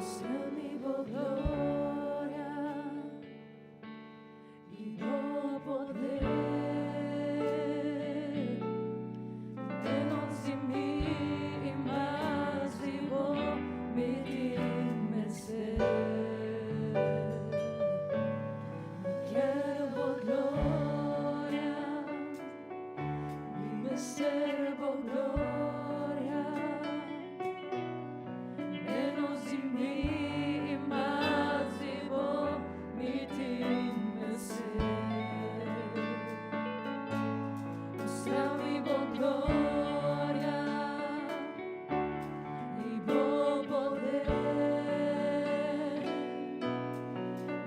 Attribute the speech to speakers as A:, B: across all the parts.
A: Mustra mi bo gloria i bo poder. Menos di mi i mas di bo mi tin mester. Mi kier bo gloria, mi mester bo gloria. Menos di mi i mas di bo mi tin mester. Mustra mi bo gloria i bo poder.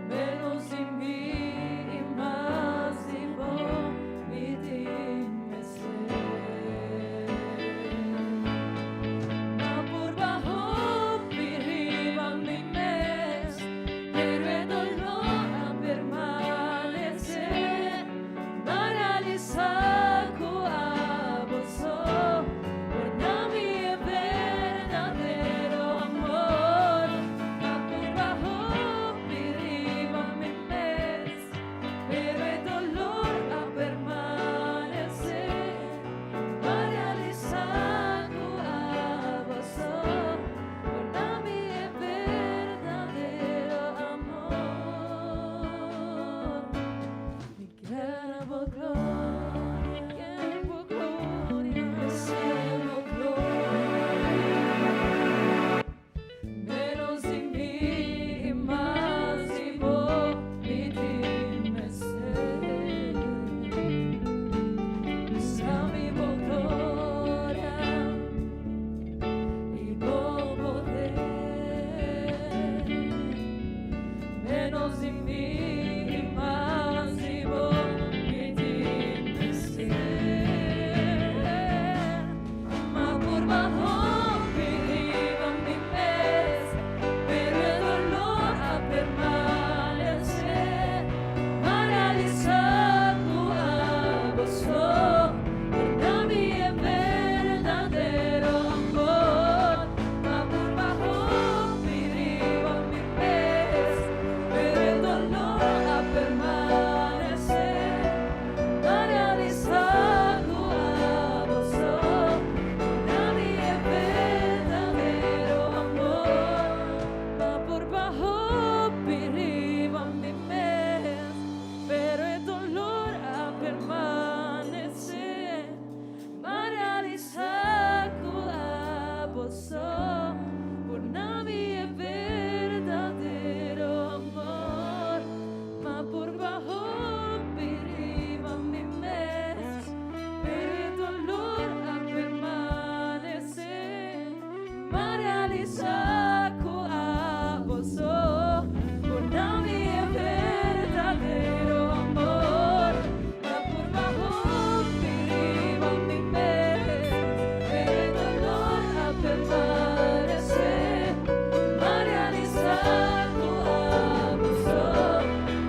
A: Menos di mi i mas di bo mi tin mester. M'a purba hopi riba mi mes, pero e dolor a permanece. M'a realisa cu abo so por da mi e berdadero amor. M'a purba hopi riba mi mes, pero e dolor a permanece. M'a realisa cu abo so por da mi e berdadero amor. Mi kier bo gloria, kier bo gloria, mester bo gloria. Menos di mi i mas di bo mi tin mester. Mustra mi bo gloria i bo poder. Menos di mi i mas di bo mi tin mester. M'a purba hopi riba mi mes, pero e dolor a permanece. M'a realisa cu abo so por da mi e berdadero amor. M'a purba hopi riba mi mes, pero e dolor a permanece. M'a realisa cu abo so por da mi e berdadero amor. M'a purba hopi riba mi mes, pero e dolor a permanece. M'a realisa cu abo so por da mi e berdadero amor. M'a purba hopi riba mi mes, pero e dolor a permanece. M'a realisa cu abo so por da mi e berdadero amor. M'a purba hopi riba mi mes, pero e dolor a permanece. M'a realisa cu abo so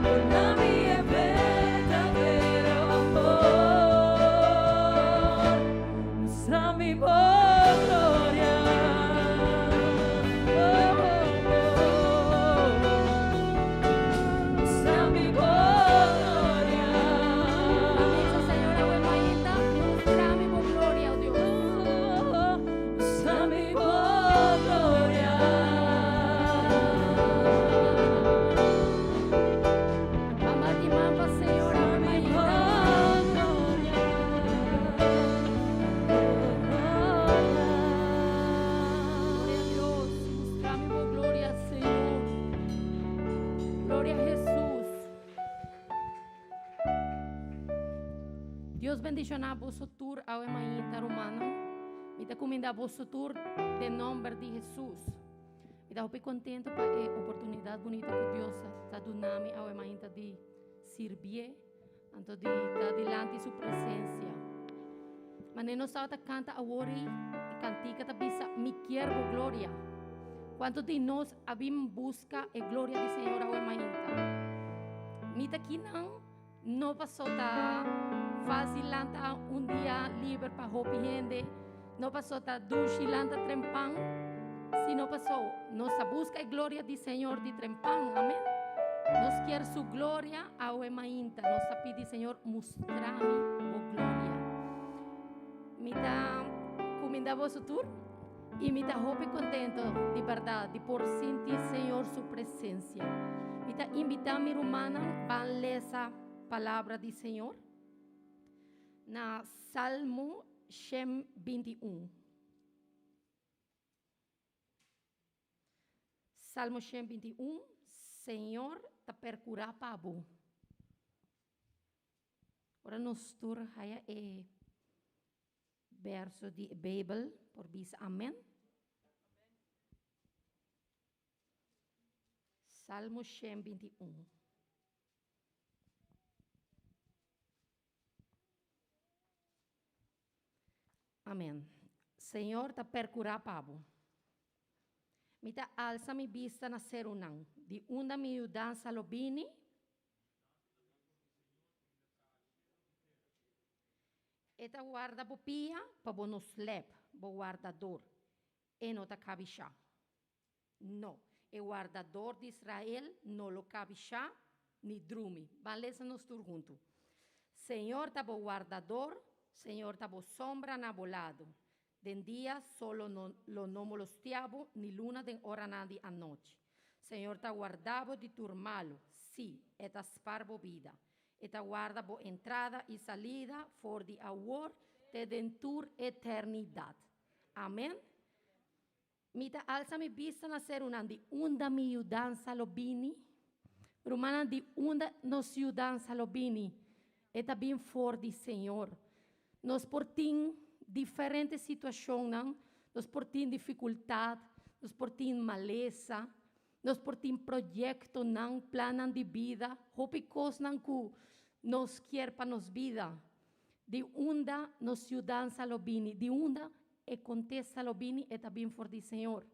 A: por da mi e berdadero amor. Mustra mi bo gloria. Oh, oh, oh. Mustra mi bo gloria.
B: Amén, Señor, awe mainta, mustra mi bo gloria, oh Dios.
A: Oh, mustra mi bo gloria.
B: Mama di mama, Señor, awe
A: Mi
B: mainta.
A: bo gloria.
B: Gloria a Dios, mustra mi bo gloria, Señor. Gloria a Jesús. Dios bendiciona boso tur awe mainta, rumannan. Mi ta cuminda boso tur den nomber di Jesus. Mi ta hopi contento pa e oportunidad bunita cu Dios ta duna mi awe mainta di sirbié, anto di ta dilanti su presencia. Mane nos tabata canta awor ei, e cantica ta bisa, Mi kier bo gloria. Cuanto di nos a bin busca e gloria di Señor awe mainta? Mi ta kinan no paso ta fácil lanta un dia liber pa hopi hende, no paso ta dushi lanta trempan. Sino paso nos a busca e gloria di Señor di trempan. Amen. Nos kier su gloria awe mainta. Nos a pidi Señor mustra mi bo gloria. Mi ta cuminda boso tur y mi ta hopi contento di berdad di por sinti Señor su presencia. Mi ta invita mi rumannan ban lesa palabra di Señor na Salmo 121. Salmo 121, Señor ta percura pa bo. Ora nos tur haya e verso di Bijbel por bisa amen. Salmo 121. Amen. Señor ta percura pa bo. Mi ta alsa mi bista na serunan. Di unda mi yudansa lo bini? E ta warda bo pia pa bo no slep, bo wardador. E no ta kabishá. No, e wardador di Israel no lo kabishá ni drumi. Ban lesa nos tur huntu. Señor ta bo wardador, Señor ta bo sombra na bo lado. Den dia solo no lo no molostia bo, ni luna den oranan di anochi. Señor ta warda bo di tur malu, sí, e ta spar bo bida. E ta warda bo entrada i salida for di awor te den tur eternidat. Amen. Mi ta alsa mi bista na serunan di unda mi yudansa lo bini? Rumannan di unda nos yudansa lo bini? E ta bin for di Señor. Nos por tin diferente situacionnan, nos por tin dificultad, nos por tin malesa, nos por tin proyectonan, plannan di bida, hopi cosnan cu nos kier pa nos bida. Di unda nos yudansa lo bini? Di unda e contesta lo bini? E ta bin for di Señor.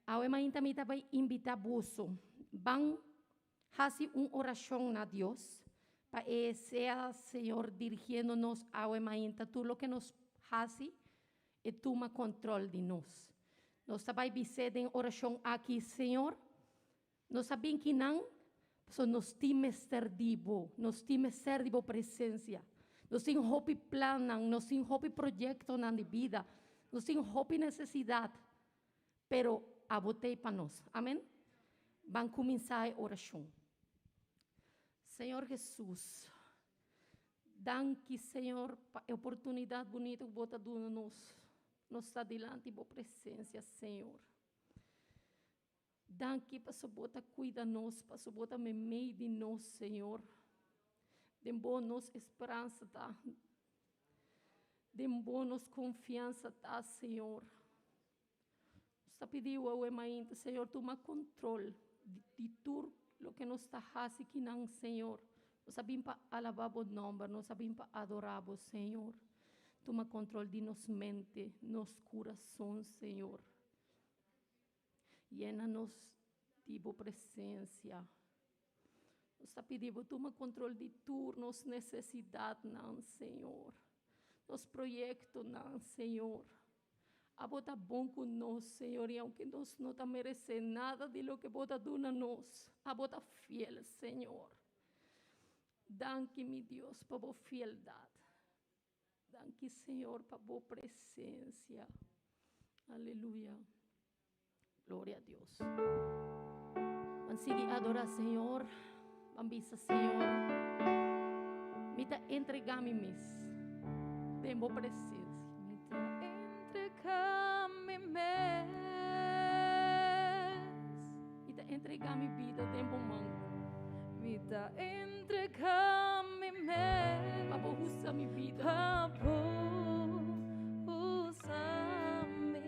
B: Awe mainta mi ta bay invita boso, ban haci un oracion na Dios pa e sea Señor dirigiendo nos awe mainta tur loke nos haci, e tuma control di nos. Nos ta bay bis'é den oracion aki, Señor, Nos a bin kinan pasobra nos tin mester di bo, nos tin mester di bo presencia. Nos tin hopi plannan, nos tin hopi proyectonan di bida, nos tin hopi necesidad, pero abo t'ei pa nos. Amen? Ban cuminsa e oracion. Señor Jesus, danki Señor pa e oportunidad bunito cu bo ta duna nos. Nos ta dilanti bo presencia, Señor. Danki paso bo ta cuida nos, paso bo ta memey di nos, Señor. Den bo nos esperansa ta. Den bo nos confiansa ta, Señor. Nos ta pidi awe mainta, Señor, tuma control di tur loke nos ta haci kinan, Señor. Nos a bin pa alaba bo nomber, nos a bin pa adora bo, Señor. Tuma control di nos mente, nos curason, Señor. Yena nos di bo presencia. Nos ta pidi bo tuma control di tur nos necesidadnan, Señor. Nos proyectonan, Señor. Abo ta bon cu nos, Señor, y aunke nos no ta merece nada di loke bo ta duna nos, abo ta fiel, Señor. Danki, mi Dios, pa bo fieldad. Danki Señor pa bo presencia. Aleluya. Gloria a Dios. Ban sigui adora Señor. Ban bisa Señor. Mi ta entrega mi mes den bo presencia.
A: Mi ta entrega mi mes.
B: Mi ta entrega mi bida den bo man.
A: Mi ta entrega mi mes.
B: Pa bo usa mi bida.
A: Pa bo usa mi.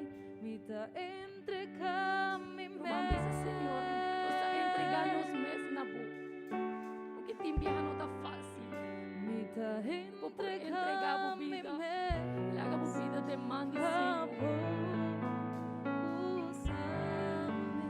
A: Mi ta entrega mi mes.
B: Ruman bisa Señor, nos ta entrega nos mes na bo. Aunke tin biaha no ta facil.
A: Mi ta
B: Bo por entrega bo
A: entrega mi
B: bida.
A: mes.
B: Laga bo bida den man di
A: Pa
B: Señor.
A: bo usa mi.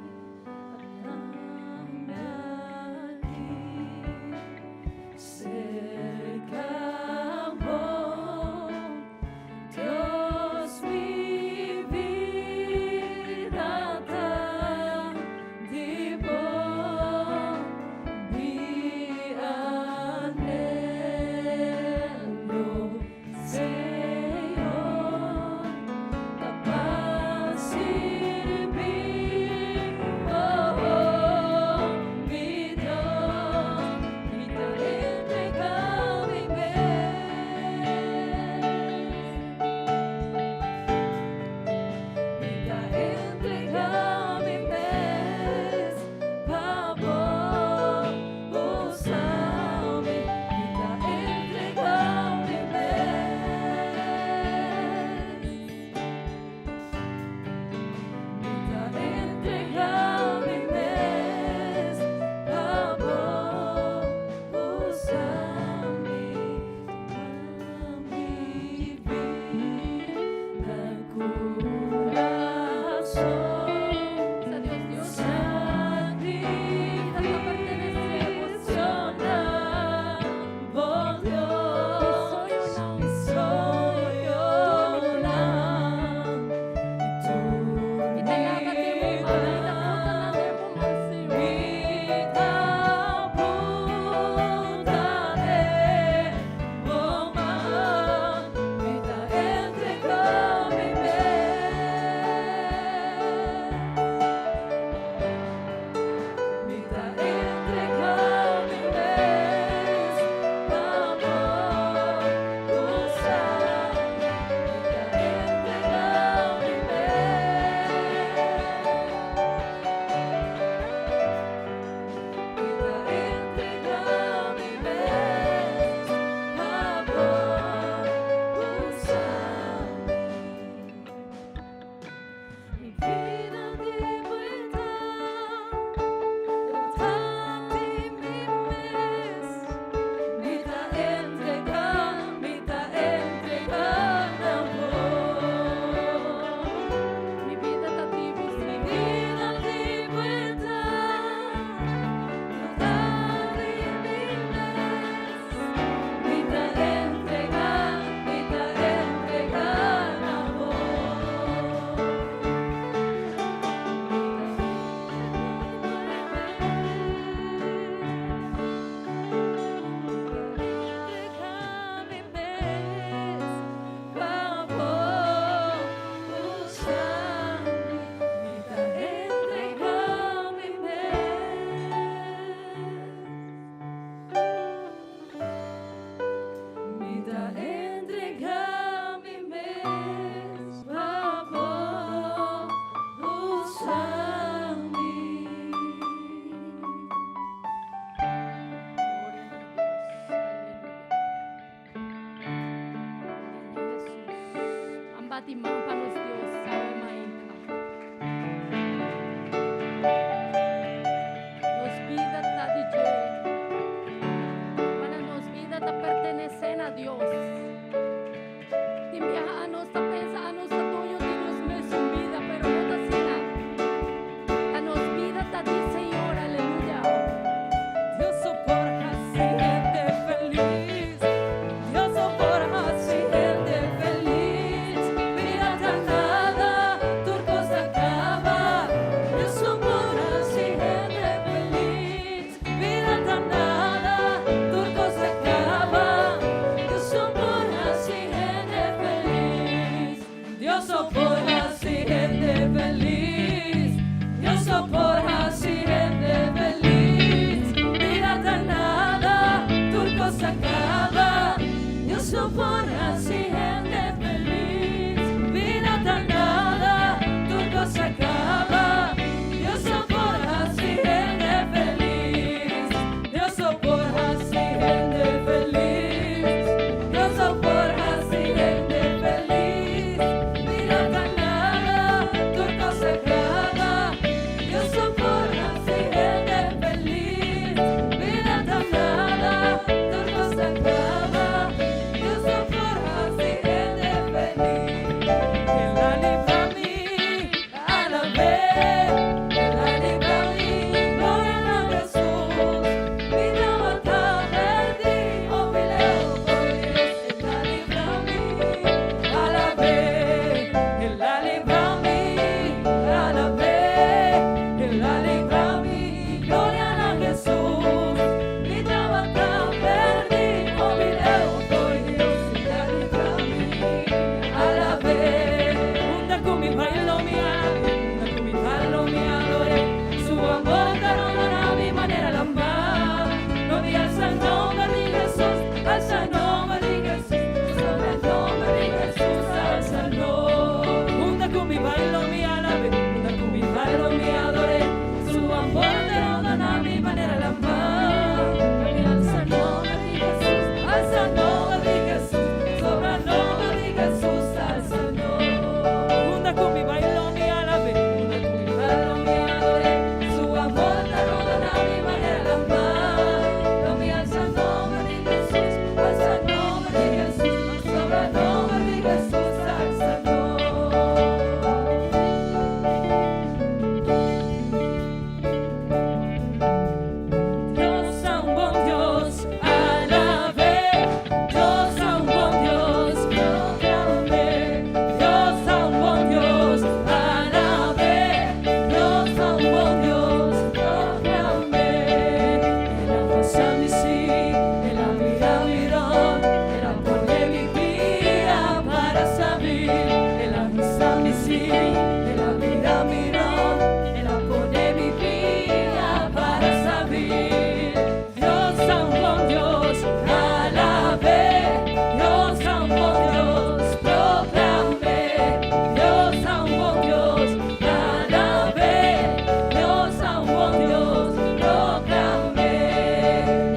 B: Bati man pa nos Dios awe mainta. Nos bida ta di dje. Mana nos bida ta pertenesé na Dios. Tin biaha anos ta pensa anos ta doño di nos mesun bida, pero no ta asina. Ta nos bida ta di Señor, aleluya.
A: Dios so por hasi hende felis. Dios so por hasi hende felis. Bida ta nada, tur kos a kaba. Dios so por hasi hende felis. Bida ta nada, tur kos a kaba. Dios so por hasi hende felis. Dios so por hasi hende felis. Dios so por hasi hende felis. Bida ta nada, tur kos a kaba. Dios so por hasi hende felis. Bida ta nada, tur kos a kaba. Dios so por hasi hende felis. Dios so por hasi hende felis. Dios so por hasi hende felis. Bida ta nada, tur kos a kaba. Dios so por hasi hende felis. Bida ta nada, tur kos a kaba. Dios so por hasi hende felis. El a libra mi, alab'é. El a libra mi, gloria na Hesus. Mi tabata pèrdí, hopi leu for di Dios. El a libra mi, alab'é. El a libra mi, alab'é. El a libra mi, gloria na Hesus. Mi tabata pèrdí, hopi leu for di Dios. El a libra mi, alab'é. Unda ku mi bai lo mi alab'é, unda ku mi ta lo mi ador'é. Su amor ta rondoná mi manera laman. Lo mi alsa nòmber di Hesus, alsa nòmber di Hesus, sobre nòmber di Hesus, alsa Unda ku mi bai lo mi alab'é, unda ku mi ta lo mi ador'é. Su amor ta rondoná mi manera laman. Lo mi alsa nòmber di Hesus, alsa nòmber di Hesus, sobre nòmber di Hesus, alsa Unda ku mi bai lo mi alab'é, unda ku mi ta lo mi ador'é. Su amor ta rondoná mi manera laman. Lo mi alsa nòmber di Hesus, alsa nòmber di Hesus, sobre nòmber di Hesus, alsa Dios ta un bon Dios, alab'é. Dios ta un bon Dios, proklam'é. Dios ta un bon Dios, alab'é. Dios ta un bon Dios, proklam'é. El a halsa mi sí, el a bira mi rònt, el a pone mi pia para sabi. El a halsa mi sí, el a bira mi rònt, el a pone mi pia para sabi. Dios ta un bon Dios, alab'é. Dios ta un bon Dios, proklam'é. Dios ta un bon Dios, alab'é. Dios ta un bon Dios, proklam'é.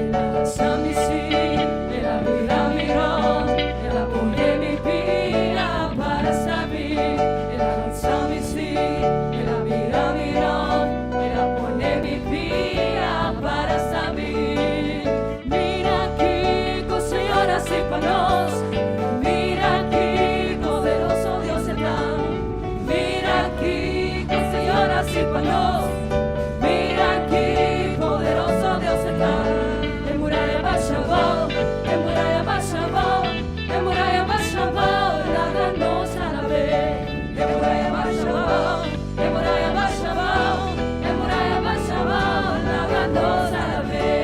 A: El a halsa mi sí, el a bira mi rònt, el a pone mi pia para sabi. El a halsa mi sí, el a bira mi rònt, el a pone mi pia para sabi. Mira kiko Señor a hasi pa nos. Mira kiko poderoso Dios ta. Mira kiko Señor a hasi pa nos. Mira kiko poderoso Dios ta. E muraya a basha abou, e muraya a basha abou, e muraya a basha abou, laga nos alab'é. E muraya a basha abou, e muraya a basha abou, e muraya a basha abou, laga nos alab'é.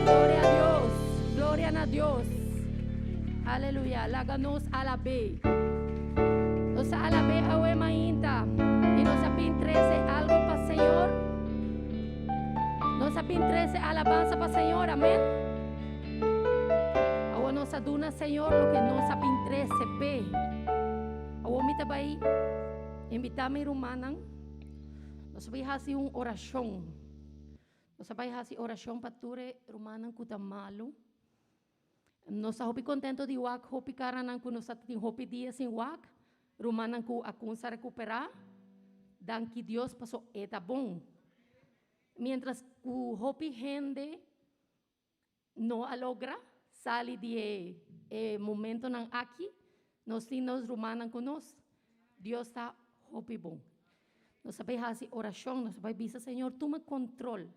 B: Gloria na Dios, gloria na Dios. Aleluya, laga nos alab'é. Nos alab'é awe mainta. I nos a bin trese algu pa Señor. Nos a bin trese alabansa pa Señor, amèn. Awor nos a duna Señor loke nos a bin trese p'e. Awor mi ta bai invitá mi rumannan. Nos a bai hasi un orashon. Nos a bai hasi orashon pa tur e rumannan ku ta malu. Nos ta hopi contento di wak hopi caranan cu nos ta tin hopi dia sin wak. Rumannan cu a cunsa recupera. Danki Dios paso e ta bon. Mientras cu hopi hende no a logra sali di e e momentonan aki, nos tin nos rumannan cu nos. Dios ta hopi bon. Nos ta bay haci oracion, nos ta bay bisa Señor tuma control.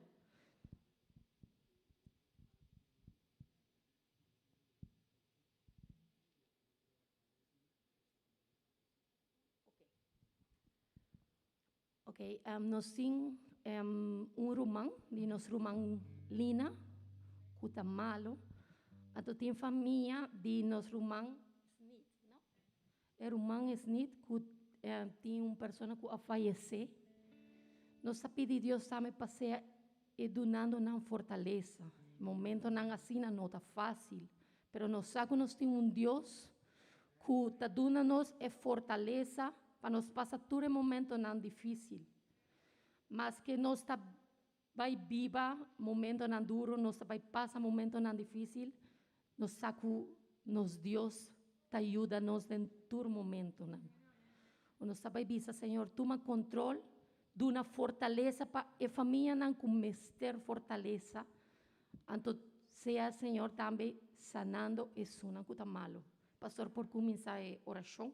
B: Ok, nos tin un ruman, di nos ruman Lina, ku ta malo. Anto tin famia di nos ruman Smith, no? E ruman Smith ku tin un persona ku a fayesé. Nos ta pidi Dios tambe pa sea e dunando nan fortalesa. Momentonan asina no ta fácil, pero nos sa ku nos tin un Dios ku ta duna nos e fortalesa pa nos pasa tur e momentonan difícil. Maske nos ta bai biba momentonan duro, nos ta bai pasa momentonan difícil, nos sa ku nos Dios ta yuda nos den tur momentonan. Nos ta bai bisa, Señor, tuma control, duna fortalesa pa e famianan ku mester fortalesa. Anto sea Señor tambe sanando esunnan ku ta malo. Pastor por kuminsá e orashon.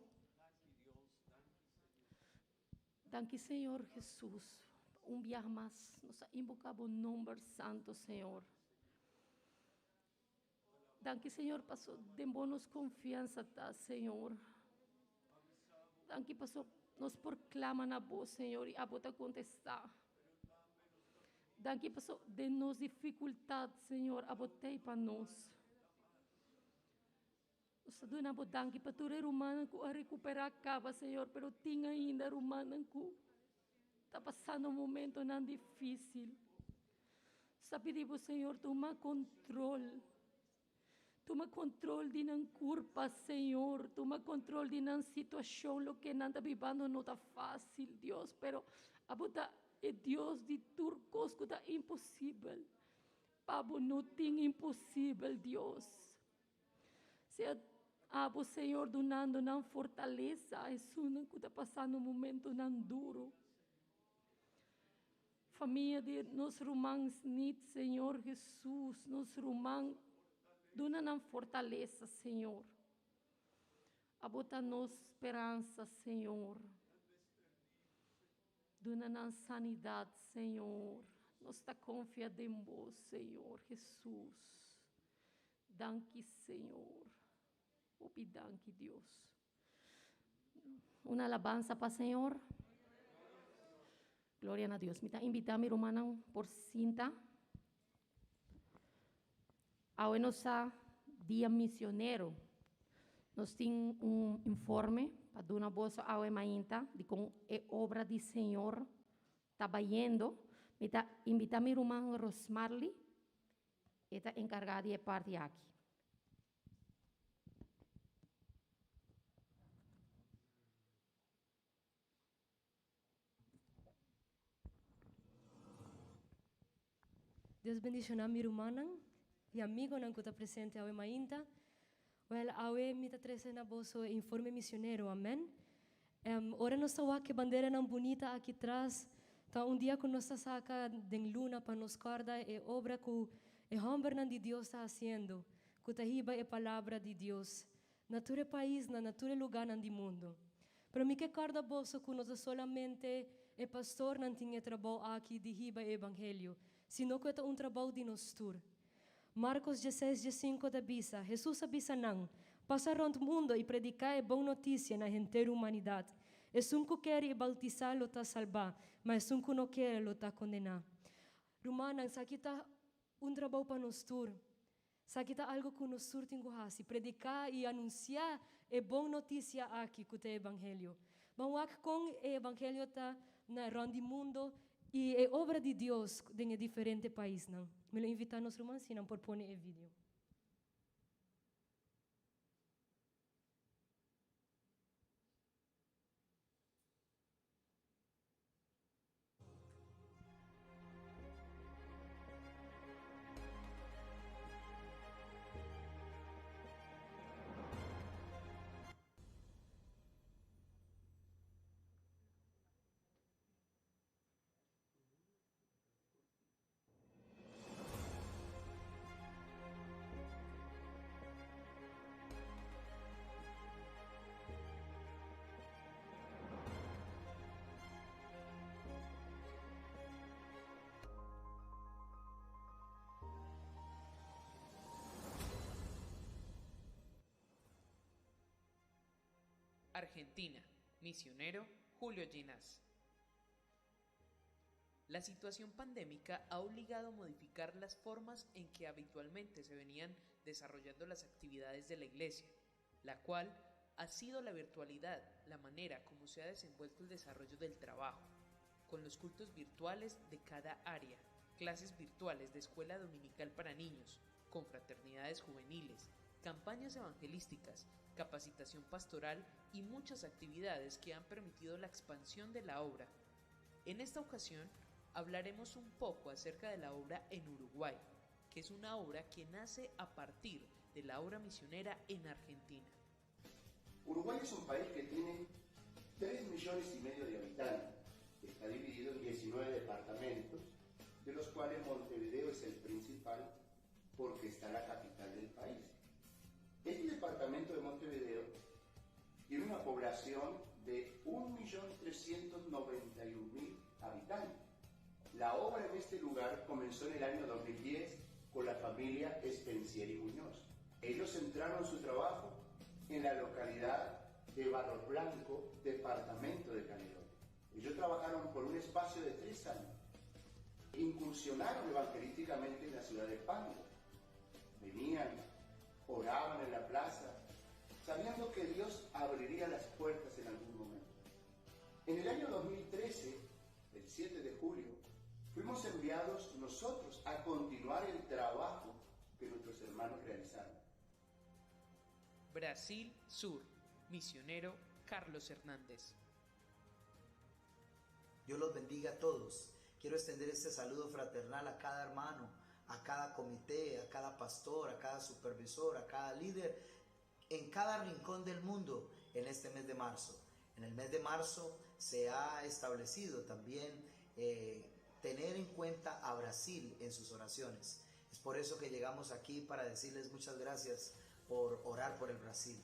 B: Danki Señor Jesus. Un biaha mas nos a invoká bo nomber santo, Señor. Danki Señor paso den bo nos confianza ta Señor. Danki paso nos por clama na bo Señor y abo ta contesta. Danki paso den nos dificultad Señor abo tei pa nos. Nos ta duna bo danki pa tur e rumannan ku a rekuperá kaba, Señor, pero tin ainda rumannan ku ta pasando momentonan difísil. Nos ta pidi bo, Señor, tuma kontrol. Tuma kontrol di nan kurpa, Señor. Tuma kontrol di nan situashon. Loke nan ta bibando no ta fásil, Dios, pero abo ta e Dios di tur kos ku ta imposibel. Pa bo no tin imposibel, Dios. Sea abo, Señor, dunando nan fortalesa a esunnan ku ta pasando momentonan duru. Famia di nos ruman Smith, Señor Jesus, nos ruman, duna nan fortalesa, Señor. Abo ta nos speransa, Señor. Duna nan sanidat, Señor. Nos ta konfia den Bo, Señor Jesus. Danki, Señor. Hopi danki, Dios. Un alabansa pa Señor. Gloria na Dios. Mi ta invita mi rumannan por sinta. Awe nos sa dia misionero. Nos tin un informe pa duna boso awe mainta di kon e obra di Señor ta bayendo. Mi ta invita mi ruman Rosmarly, e ta enkargá di e parti aki.
A: Dios bendiciona mi rumannan y amigonan cu ta presente awe mainta. Wel, awe mi ta trece na boso e informe misionero, amen. Um, ora nos ta wak e banderanan bunita aki tras, ta un dia cu nos ta saca den luna pa nos corda e obra cu e hombernan di Dios ta haciendo, cu ta hiba e palabra di Dios na tur e paisnan, na tur e lugarnan di mundo. Pero mi ke kòrda boso ku no ta solamente e pastornan tin e trabou aki di hiba e evangelio, sino ku e ta un trabou di nos tur. Markos dieseis diesinko ta bisa, Hesus a bisa nan, Pasa rònt mundo i prediká e bon notisia na henter humanidat. Esun ku kere i bautisá lo ta salbá, ma esun ku no kere lo ta kondená. Rumannan, esaki ta un trabou pa nos tur. Esaki ta algu ku nos tur tin ku hasi, prediká i anunsiá e bon notisia aki ku ta e evangelio. Ban wak kon e evangelio ta na rònt di mundo i e obra di Dios den e diferente paisnan. Mi lo invitá nos ruman si nan por pone e video.
C: Argentina, misionero Julio Ginás. La situación pandémica ha obligado a modificar las formas en que habitualmente se venían desarrollando las actividades de la Iglesia, la cual ha sido la virtualidad la manera como se ha desenvuelto el desarrollo del trabajo, con los cultos virtuales de cada área, clases virtuales de escuela dominical para niños, confraternidades juveniles, campañas evangelísticas, capacitación pastoral y muchas actividades que han permitido la expansión de la obra. En esta ocasión hablaremos un poco acerca de la obra en Uruguay, que es una obra que nace a partir de la obra misionera en Argentina.
D: Uruguay es un país que tiene 3 millones y medio de habitantes. Está dividido en 19 departamentos, de los cuales Montevideo es el principal porque está la capital del país. Este departamento de Montevideo tiene una población de 1.391.000 habitantes. La obra en este lugar comenzó en el año 2010 con la familia Spensieri Muñoz. Ellos centraron su trabajo en la localidad de Barro Blanco, departamento de Canelones. Ellos trabajaron por un espacio de 3 años. Incursionaron evangelísticamente en la ciudad de Pango. Venían, oraban en la plaza, sabiendo que Dios abriría las puertas en algún momento. En el año 2013, el 7 de julio, fuimos enviados nosotros a continuar el trabajo que nuestros hermanos realizaron.
C: Brasil Sur, misionero Carlos Hernández.
E: Dios los bendiga a todos. Quiero extender este saludo fraternal a cada hermano, a cada comité, a cada pastor, a cada supervisor, a cada líder, en cada rincón del mundo en este mes de marzo. En el mes de marzo se ha establecido también tener en cuenta a Brasil en sus oraciones. Es por eso que llegamos aquí para decirles muchas gracias por orar por el Brasil.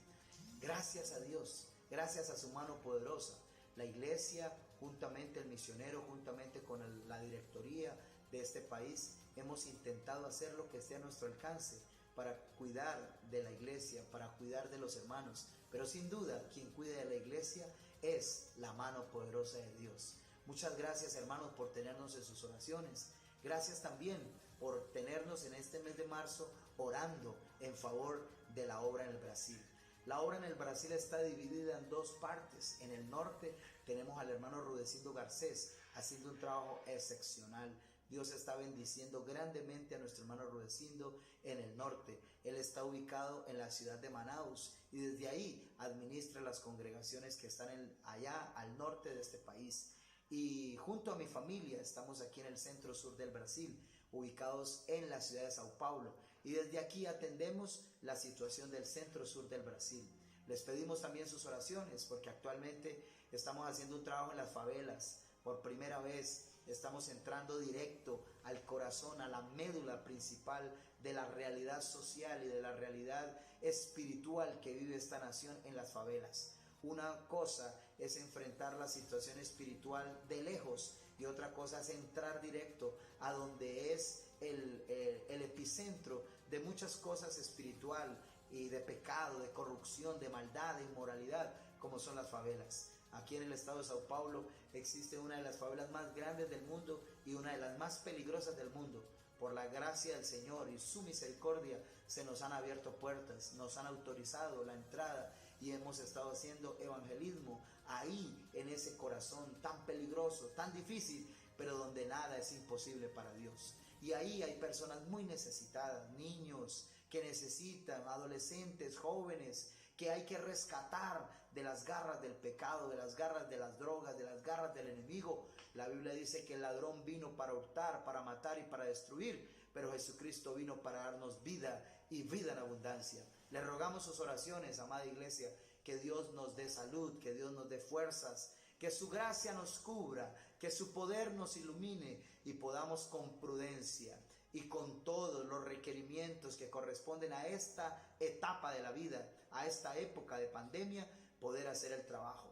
E: Gracias a Dios, gracias a su mano poderosa. La iglesia, juntamente el misionero, juntamente con la directoría de este país, hemos intentado hacer lo que esté a nuestro alcance para cuidar de la iglesia, para cuidar de los hermanos. Pero sin duda, quien cuida de la iglesia es la mano poderosa de Dios. Muchas gracias, hermanos, por tenernos en sus oraciones. Gracias también por tenernos en este mes de marzo orando en favor de la obra en el Brasil. La obra en el Brasil está dividida en 2 partes. En el norte tenemos al hermano Rudecindo Garcés haciendo un trabajo excepcional. Dios está bendiciendo grandemente a nuestro hermano Rudecindo en el norte. Él está ubicado en la ciudad de Manaus y desde ahí administra las congregaciones que están allá al norte de este país. Y junto a mi familia estamos aquí en el centro sur del Brasil, ubicados en la ciudad de Sao Paulo. Y desde aquí atendemos la situación del centro sur del Brasil. Les pedimos también sus oraciones porque actualmente estamos haciendo un trabajo en las favelas. Por primera vez estamos entrando directo al corazón, a la médula principal de la realidad social y de la realidad espiritual que vive esta nación en las favelas. Una cosa es enfrentar la situación espiritual de lejos y otra cosa es entrar directo a donde es el epicentro de muchas cosas espiritual y de pecado, de corrupción, de maldad, de inmoralidad, como son las favelas. Aquí en el estado de Sao Paulo existe una de las favelas más grandes del mundo y una de las más peligrosas del mundo. Por la gracia del Señor y su misericordia se nos han abierto puertas, nos han autorizado la entrada y hemos estado haciendo evangelismo ahí en ese corazón tan peligroso, tan difícil, pero donde nada es imposible para Dios. Y ahí hay personas muy necesitadas, niños que necesitan, adolescentes, jóvenes, que hay que rescatar de las garras del pecado, de las garras de las drogas, de las garras del enemigo. La Biblia dice que el ladrón vino para hurtar, para matar y para destruir, pero Jesucristo vino para darnos vida y vida en abundancia. Le rogamos sus oraciones, amada iglesia, que Dios nos dé salud, que Dios nos dé fuerzas, que su gracia nos cubra, que su poder nos ilumine y podamos con prudencia y con todos los requerimientos que corresponden a esta etapa de la vida, a esta época de pandemia, poder hacer el trabajo.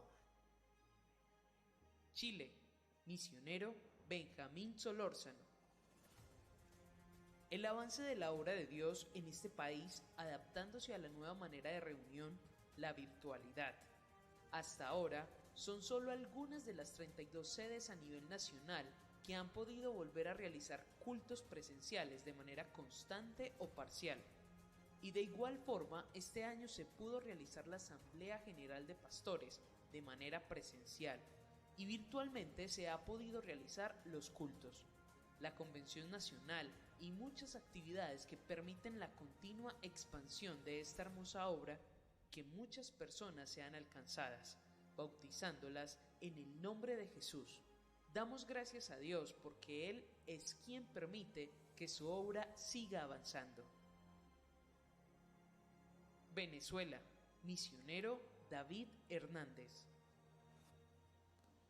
C: Chile, misionero Benjamín Solórzano. El avance de la obra de Dios en este país, adaptándose a la nueva manera de reunión, la virtualidad, Hasta ahora, son solo algunas de las 32 sedes a nivel nacional que han podido volver a realizar cultos presenciales de manera constante o parcial. Y de igual forma, este año se pudo realizar la Asamblea General de Pastores de manera presencial y virtualmente se ha podido realizar los cultos, la Convención Nacional y muchas actividades que permiten la continua expansión de esta hermosa obra que muchas personas sean alcanzadas, bautizándolas en el nombre de Jesús. Damos gracias a Dios porque Él es quien permite que su obra siga avanzando. Venezuela, misionero David Hernández.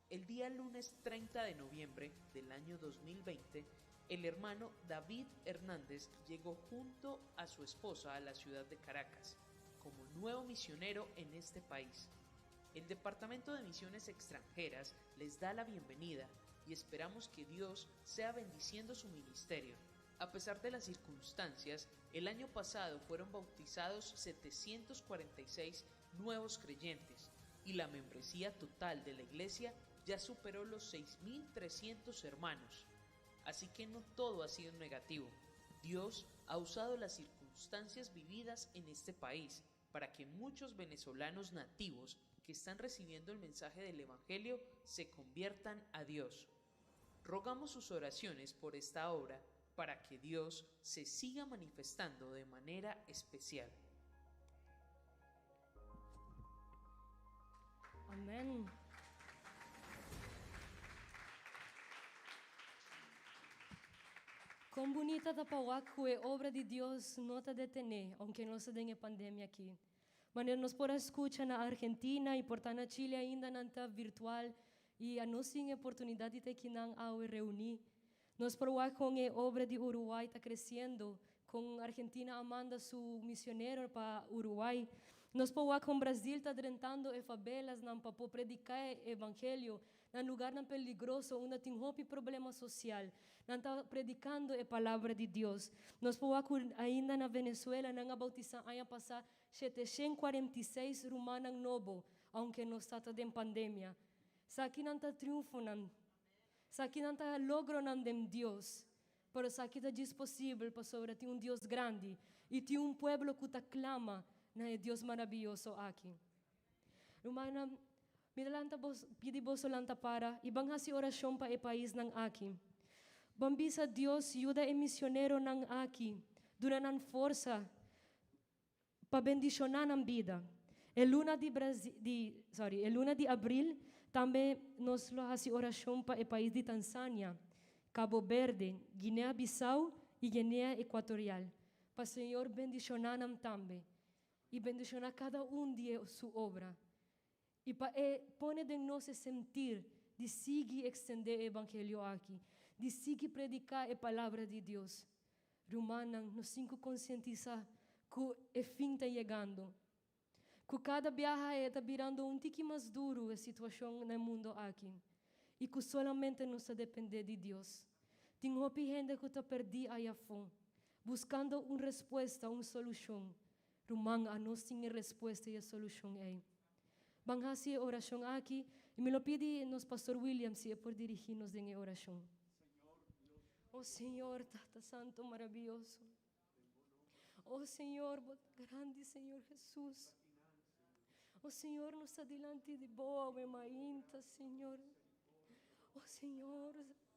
C: El día lunes 30 de noviembre del año 2020, el hermano David Hernández llegó junto a su esposa a la ciudad de Caracas como nuevo misionero en este país. El Departamento de Misiones Extranjeras les da la bienvenida y esperamos que Dios sea bendiciendo su ministerio. A pesar de las circunstancias, el año pasado fueron bautizados 746 nuevos creyentes y la membresía total de la iglesia ya superó los 6.300 hermanos. Así que no todo ha sido negativo. Dios ha usado las circunstancias vividas en este país para que muchos venezolanos nativos que están recibiendo el mensaje del Evangelio se conviertan a Dios. Rogamos sus oraciones por esta obra para que Dios se siga manifestando de manera especial.
A: Amén. Kon bunita ta pa wak ku e obra di Dios no ta detené, ounke nos ta den e pandemia akí. Manera nos por a skucha na Argentina i por ta na Chile ainda nan ta virtual i anos tin e oportunidat di ta kinan awe reuní. Nos por wak kon e obra di Uruguay ta kresiendo, kon Argentina a manda su misionero pa Uruguay. Nos por wak kon Brasil ta drentando e favelasnan pa por prediká e evangelio na lugarnan peligroso unda tin hopi problema sosial. Nan ta predikando e palabra di Dios. Nos por wak ku ainda na Venezuela nan a bautisá aña pasá 746 rumannan nobo, aunke nos ta ta den pandemia. Sa kinan ta triunfonan. Sa kinan ta logronan den Dios. Pero esaki ta djis posibel pasobra tin un Dios grandi i tin un pueblo ku ta klama na e Dios marabiyoso aki. Rumannan, mi ta lanta bos, pidi boso lanta para i ban hasi orashon pa e paisnan aki. Ban bisa Dios yuda e misioneronan aki, duna nan forsa pa bendishoná nan bida. E luna di Brazi, di, sorry, e luna di abril tambe nos lo hasi orashon pa e pais di Tanzania, Cabo Berde, Guinea Bissau i Guinea Ecuatorial, pa Señor bendishoná nan tambe i bendishoná kada un di e su obra. I pa e pone den nos e sentir di sigui extendé e evangelio aki, di sigui prediká e palabra di Dios. Rumannan, nos tin ku konsientisá ku e fin ta yegando. Ku kada biaha e ta birando un tiki mas duru e situashon na e mundo aki, i ku solamente nos ta dependé di Dios. Tin hopi hende ku ta pèrdí ayafó, buskando un respuesta, un solushon. Ruman, anos tin e respuesta i e solushon ei. Ban hasi e orashon aki i mi lo pidi nos Pastor William si e por dirigí nos den e orashon. O Señor, Tata Santo marabiyoso. O Señor, bo ta grandi, Señor Jesús. O Señor, nos ta dilanti di bo awe mainta, Señor. O Señor,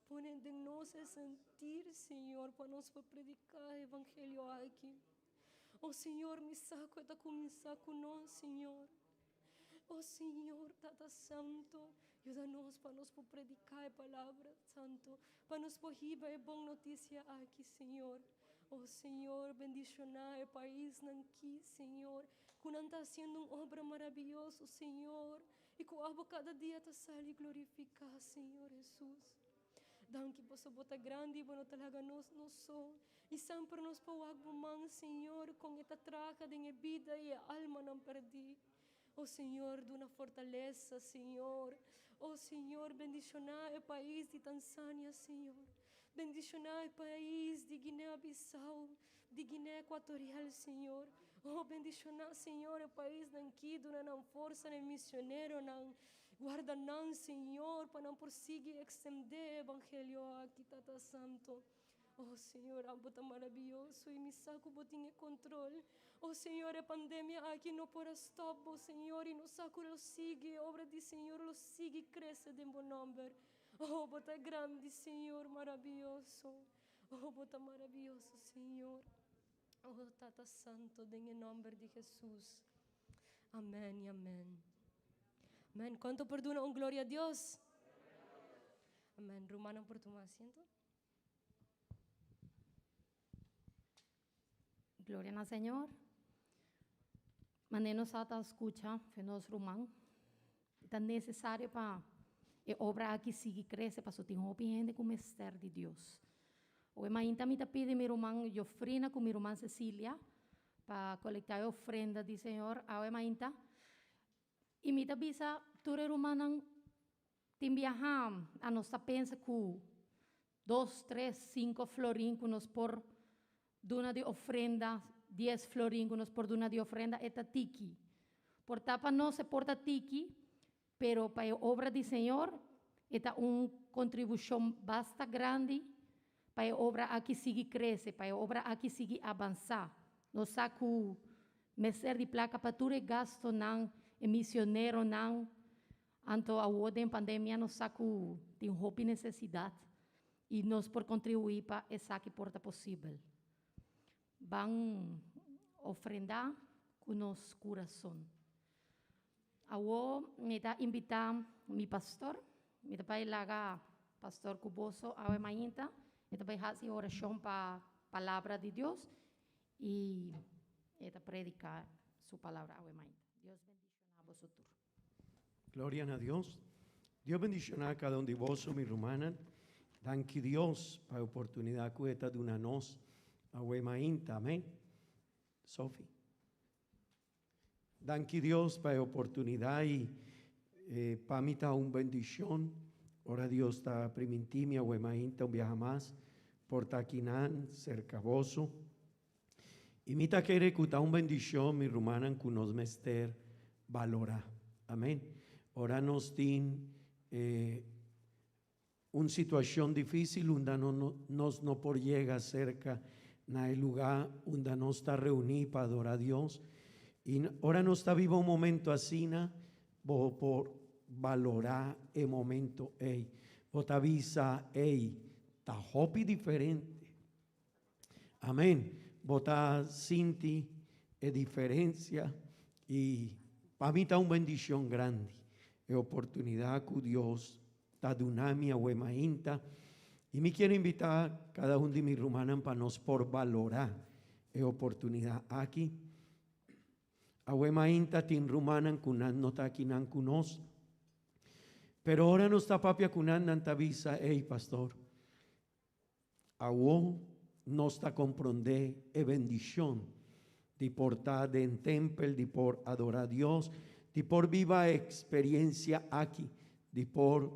A: pone den nos e sentir, Señor, pa nos por prediká e evangelio aki. O Señor, mi sa ku e ta kuminsá ku nos, Señor. O Señor, Tata Santo, yuda nos pa nos por prediká e Palabra Santo, pa nos por hiba e bon notisia aki, Señor. O Señor, bendishoná e paisnan ki, Señor, ku nan ta hasiendo un obra marabiyoso, Señor, i ku abo kada dia ta sali glorifiká, Señor Hesus. Danki paso bo ta grandi i bo no ta laga nos nos so. I semper nos por wak bo man, Señor, kon e ta traha den e bida i e almanan perdí. O Señor, duna fortalesa, Señor. O Señor, bendishoná e pais di Tanzania, Señor. Bendishoná e pais di Guinea Bissau, di Guinea Ecuatorial, Señor. Oh, bendishoná, Señor, e paisnan ki, duna nan forsa na e misioneronan. Warda nan, Señor, pa nan por sigui extendé e evangelio aki, Tata Santo. Oh, Señor, abo ta maraviyoso i mi sa ku bo tin e control. Oh, Señor, e pandemia aki no por a stop bo, Señor, i nos sa ku lo sigui, e obra di Señor lo sigui crece den bo nomber. Oh, bo ta grandi, Señor, maraviyoso. Oh, bo ta maraviyoso, Señor. Oh, Tata Santo, den e nomber di Jesus. Amen i amen. Amen. Cuanto por duna un gloria a Dios? Amen. Rumannan por tuma asiento.
B: Gloria na Señor. Mane nos a ta scucha fe nos ruman. Ta necesario pa e obra aki sigui crece paso tin hopi hende cu mester di Dios. Oe mainta mi ta pidi mi ruman Jofrina cu mi ruman Cecilia pa colecta e ofrenda di Señor awe mainta. Y mi ta bisa tur e rumannan tin biaha a nos ta pensa cu dos, tres, cinco florin cu nos por duna di ofrenda, dies florin cu nos por duna di ofrenda e ta tiki. Por ta pa nos e por ta tiki, pero pa e obra di Señor e ta un contribucion basta grandi pa e obra aki sigui crece, pa e obra aki sigui avansa. Nos sa cu mester di placa pa tur e gastonan, e misioneronan, anto awo den pandemia nos sa cu tin hopi necesidad y nos por contribui pa esaki por ta posibel. Ban ofrenda cu nos curason. Awo mi ta invita mi pastor, mi ta bay laga pastor cu boso awe mainta, e ta bay haci oracion pa palabra di Dios y e ta predica su palabra awe mainta. Dios bendiciona boso tur.
D: Gloria na Dios. Dios bendiciona cada un di boso, mi rumannan. Danki Dios pa e oportunidad cu e ta duna nos awe mainta. Amen. Sophie. Danki Dios pa e oportunidad y pa mi ta un bendicion ora Dios ta priminti mi awe mainta un biaha mas por ta akinan cerca boso. Y mi ta kere cu ta un bendicion mi rumannan cu nos mester balora. Amen. Ora nos tin e un situacion dificil unda nos no por yega cerca na e luga unda nos ta reuni pa adora Dios y ora nos ta biba un momento asina bo por balora e momento ey. Bo ta bisa ey ta hopi diferente. Amen. Bo ta sinti e diferencia y pa mi ta un bendicion grandi e oportunidad cu Dios ta duna mi awe mainta y mi kier invita cada un di mi rumannan pa nos por balora e oportunidad aki. Awe mainta tin rumannan cu nan no ta akinan cu nos, pero ora nos ta papia cu nan, nan ta bisa, Ey, pastor, Awor nos ta komprondé e bendishon di por ta den tempel, di por adorá Dios, di por biba e eksperensia aki, di por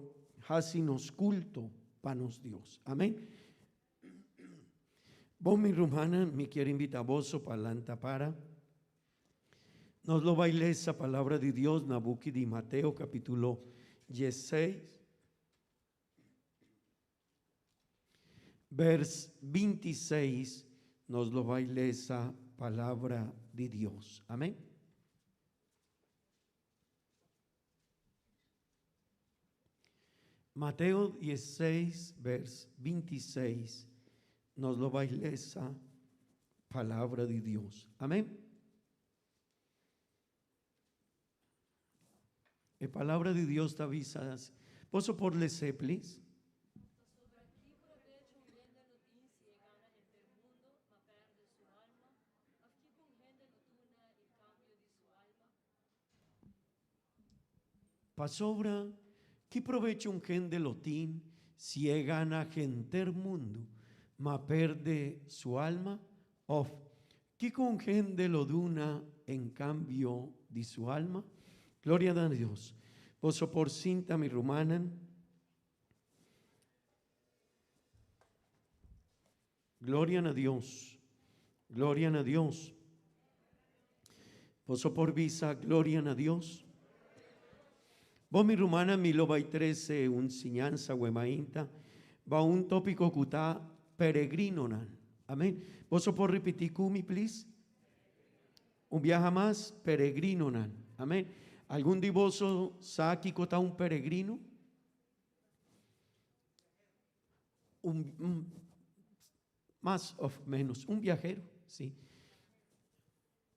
D: hasi nos kulto pa nos Dios. Amén. Bon, mi rumannan, mi kier invitá boso pa lanta para. Nos lo bai lesa palabra di Dios na buki di Mateo kapítulo diesseis. Vers 26, nos lo bai lesa palabra di Dios. Amén. Mateo 16, vers 26, nos lo bai lesa palabra di Dios. Amén. E palabra di Dios ta bisa asi. Boso por les'é, please?
A: Pasobra ki probecho un hende lo tin si e gana henter mundo, ma perde su alma? Of kiko un hende lo duna en cambio di su alma?
D: Pasobra ki probecho un hende lo tin si e gana henter mundu, ma perde su alma? Of Kiko un hende lo duna en kambio di su alma? Gloria na Dios. Boso por sinta, mi rumannan. Gloria na Dios. Gloria na Dios.
F: Boso por bisa gloria na Dios? Bo mi rumannan mi lo bai trece un siñansa wemainta ba un topico cu ta peregrinonan. Amen. Boso por ripiti cu mi please? Un biaha mas, peregrinonan. Amen. Algun di boso sa kico ta un peregrino? Un, mas of menos, un viajero, sí.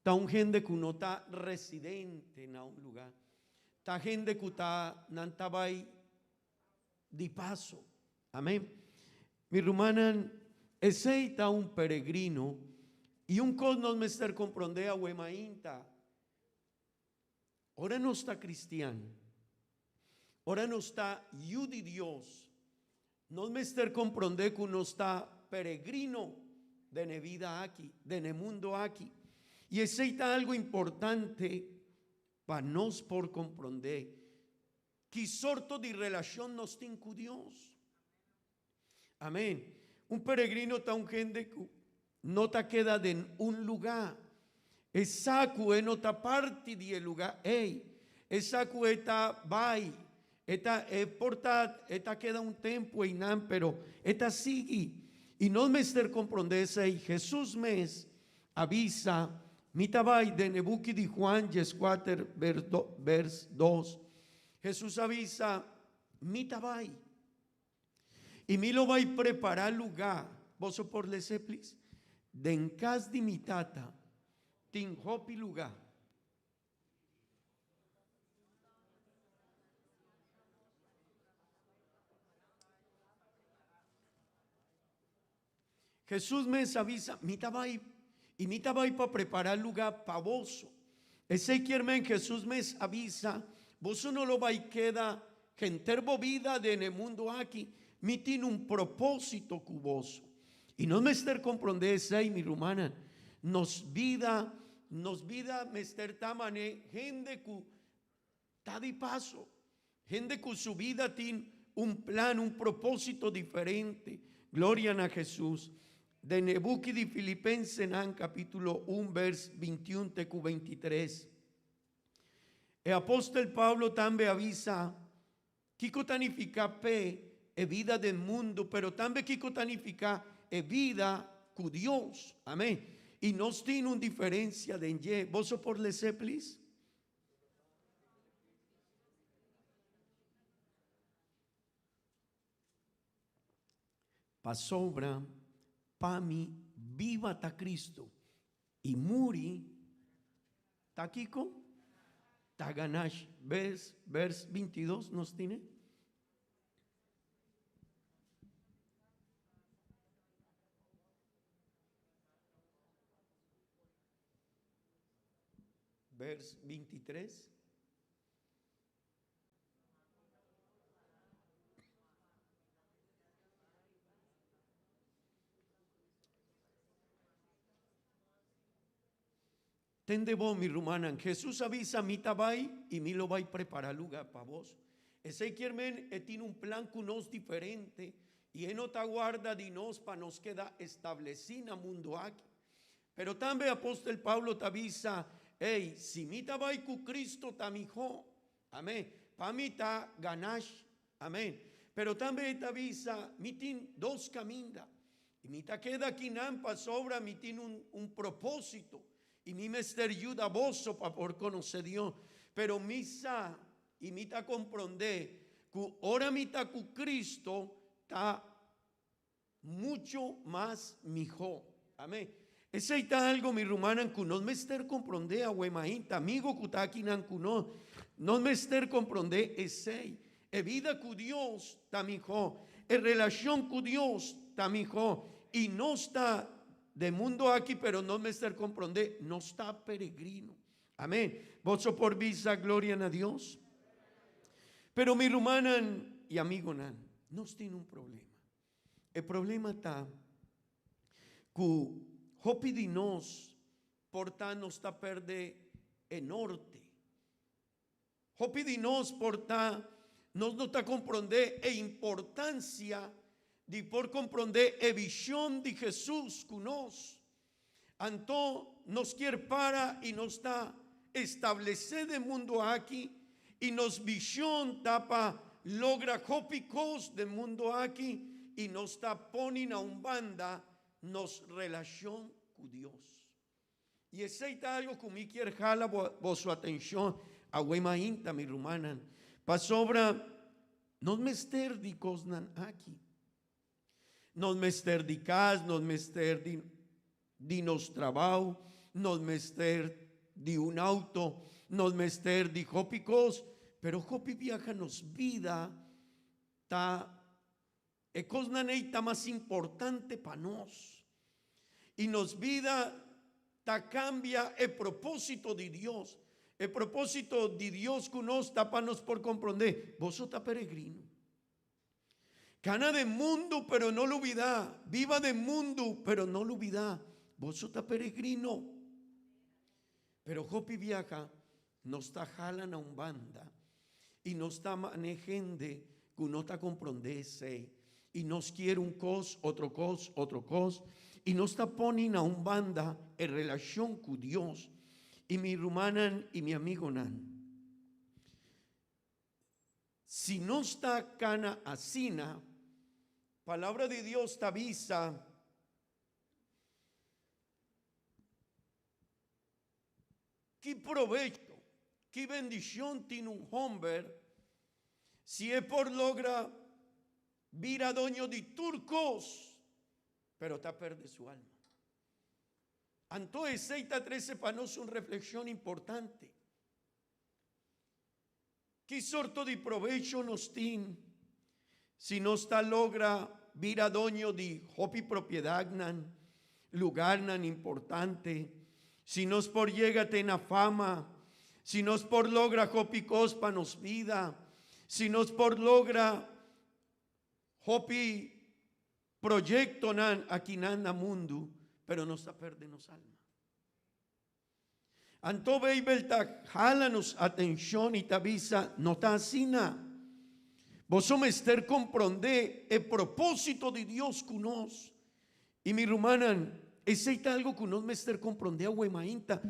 F: Ta un hende ku no ta residente na un lugá. Ta hende ku ta nan ta bai di paso. Amén. Mi rumannan, esei ta un peregrino i un kos nos mester komprondé awe mainta. Ora nos ta kristian, ora nos ta yu di Dios, nos mester komprondé ku nos ta peregrino den e bida aki, den e mundo aki. I esei ta algu importante pa nos por komprondé ki sorto di relashon nos tin ku Dios. Amén. Un peregrino ta un hende ku no ta keda den un lugá. E sa ku e no ta parti di e lugá ei. E sa ku e ta bai. E ta e por ta e ta keda un tempu einan, pero e ta sigui. I nos mester komprondé esei. Hesus mes a bisa, Mi ta bai den e buki di Juan dieskuater vers dos. Hesus a bisa, Mi ta bai. I mi lo bai prepará lugá, boso por les'é plis? Den kas di mi Tata tin hopi lugá. Hesus mes a bisa, Mi ta bai, i mi ta bai pa prepará lugá pa boso. Esei kier men Hesus mes a bisa, Boso no lo bai keda henter bo bida den e mundu aki, mi tin un propósito ku boso. I nos mester komprondé esei, mi rumannan. Nos bida, nos bida mester ta man'é hende ku Ta di paso, hende ku su bida tin un plan, un propósito diferente. Gloria na Hesus. Den e buki di Filipensenan kapítulo un bers bintiun te ku bintitres, e apòstel Pablo tambe a bisa kiko ta nifiká p'e e bida den mundu, pero tambe kiko ta nifiká e bida ku Dios. Amén. I nos tin un diferensia den dje. Boso por les'é, plis? Pasobra pa mi biba ta Cristo y muri ta kico? Ta ganashi. Vers, vers 22 nos tine? Vers 23. Tende bo, mi rumannan, Hesus a bisa, Mi ta bai i mi lo bai prepará lugá pa bos. Esei kier men e tin un plan ku nos diferente i e no ta warda di nos pa nos keda establesí na mundu aki. Pero tambe apostel Pablo ta bisa, Ey, si mi ta bai ku Cristo ta mihó. Amén. Pa mi ta ganashi. Amén. Pero tambe e ta bisa, Mi tin dos kaminda. I mi ta keda akinan pasobra mi tin un, un propósito. I mi mester yuda boso pa por konosé Dios. Pero mi sa i mi ta komprondé ku ora mi ta ku Cristo ta Mucho mas mihó. Amén. Esei ta algo, mi rumannan, ku nos mester komprondé awe mainta. Amigo ku ta akinan ku nos, nos mester komprondé esei. E bida ku Dios ta mihó. E relashon ku Dios ta mihó. I nos ta den mundo aki, pero nos mester komprondé, nos ta peregrino. Amén. Boso por bisa gloria na Dios? Pero mi rumannan i amigonan, nos tin un problema. E problema ta ku hopi di nos por ta nos ta perde e norte. Hopi di nos por ta nos no ta komprondé e importansia di por komprondé e vishon di Hesus ku nos. Anto nos kier para i nos ta. establesé den mundu aki i nos vishon ta pa logra hopi kos den mundu aki i nos ta poni na un banda nos relashon ku Dios. I esei ta algo ku mi kier hala boso atenshon awe mainta, mi rumannan, pasobra nos mester di kosnan aki. Nos mester di kas, nos mester di di nos trabou, nos mester di un auto, nos mester di hopi kos, pero hopi biaha nos bida ta e kosnan ei ta mas importante pa nos. I nos bida ta kambia e propósito di Dios. E propósito di Dios ku nos ta pa nos por komprondé, boso ta peregrino. Kana den mundu pero no lubidá, biba den mundu pero no lubidá, boso ta peregrino. Pero hopi biaha nos ta hala na un banda i nos ta mane hende ku no ta komprondé esei i nos kier un kos, otro kos, otro kos i nos ta poni na un banda e relashon ku Dios. I mi rumannan i mi amigonan, Si nos ta kana asina, Palabra di Dios ta bisa, Ki probecho, ki bendicion tin un homber si e por logra bira doño di tur cos, pero ta perde su alma? Anto esey ta trece pa nos un reflexion importante. Ki sorto di probecho nos tin si nos ta logra bira doño di hopi propiedadnan, lugarnan importante, si nos por yega te na fama, si nos por logra hopi kos pa nos bida, si nos por logra hopi proyectonan akinan na mundu, pero nos ta perde nos alma? Anto Beibel ta hala nos atenshon i ta bisa, No ta asina. Boso mester komprondé e propósito di Dios ku nos. I mi rumannan, esei ta algu ku nos mester komprondé awe mainta,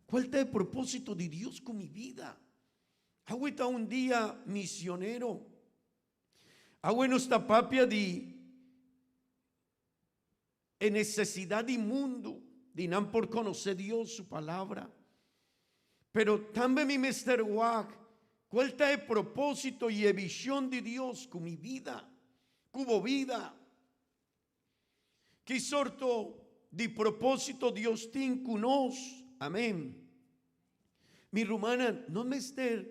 F: Kual ta e propósito di Dios ku mi bida? Awe ta un dia misionero. Awe nos ta papia di E nesesidat di mundu di nan por konosé Dios su Palabra. Pero tambe mi mester wak kual ta e propósito i e vishon di Dios ku mi bida, ku bo bida. Ki sorto di propósito Dios tin ku nos? Amén. Mi rumannan, nos mester,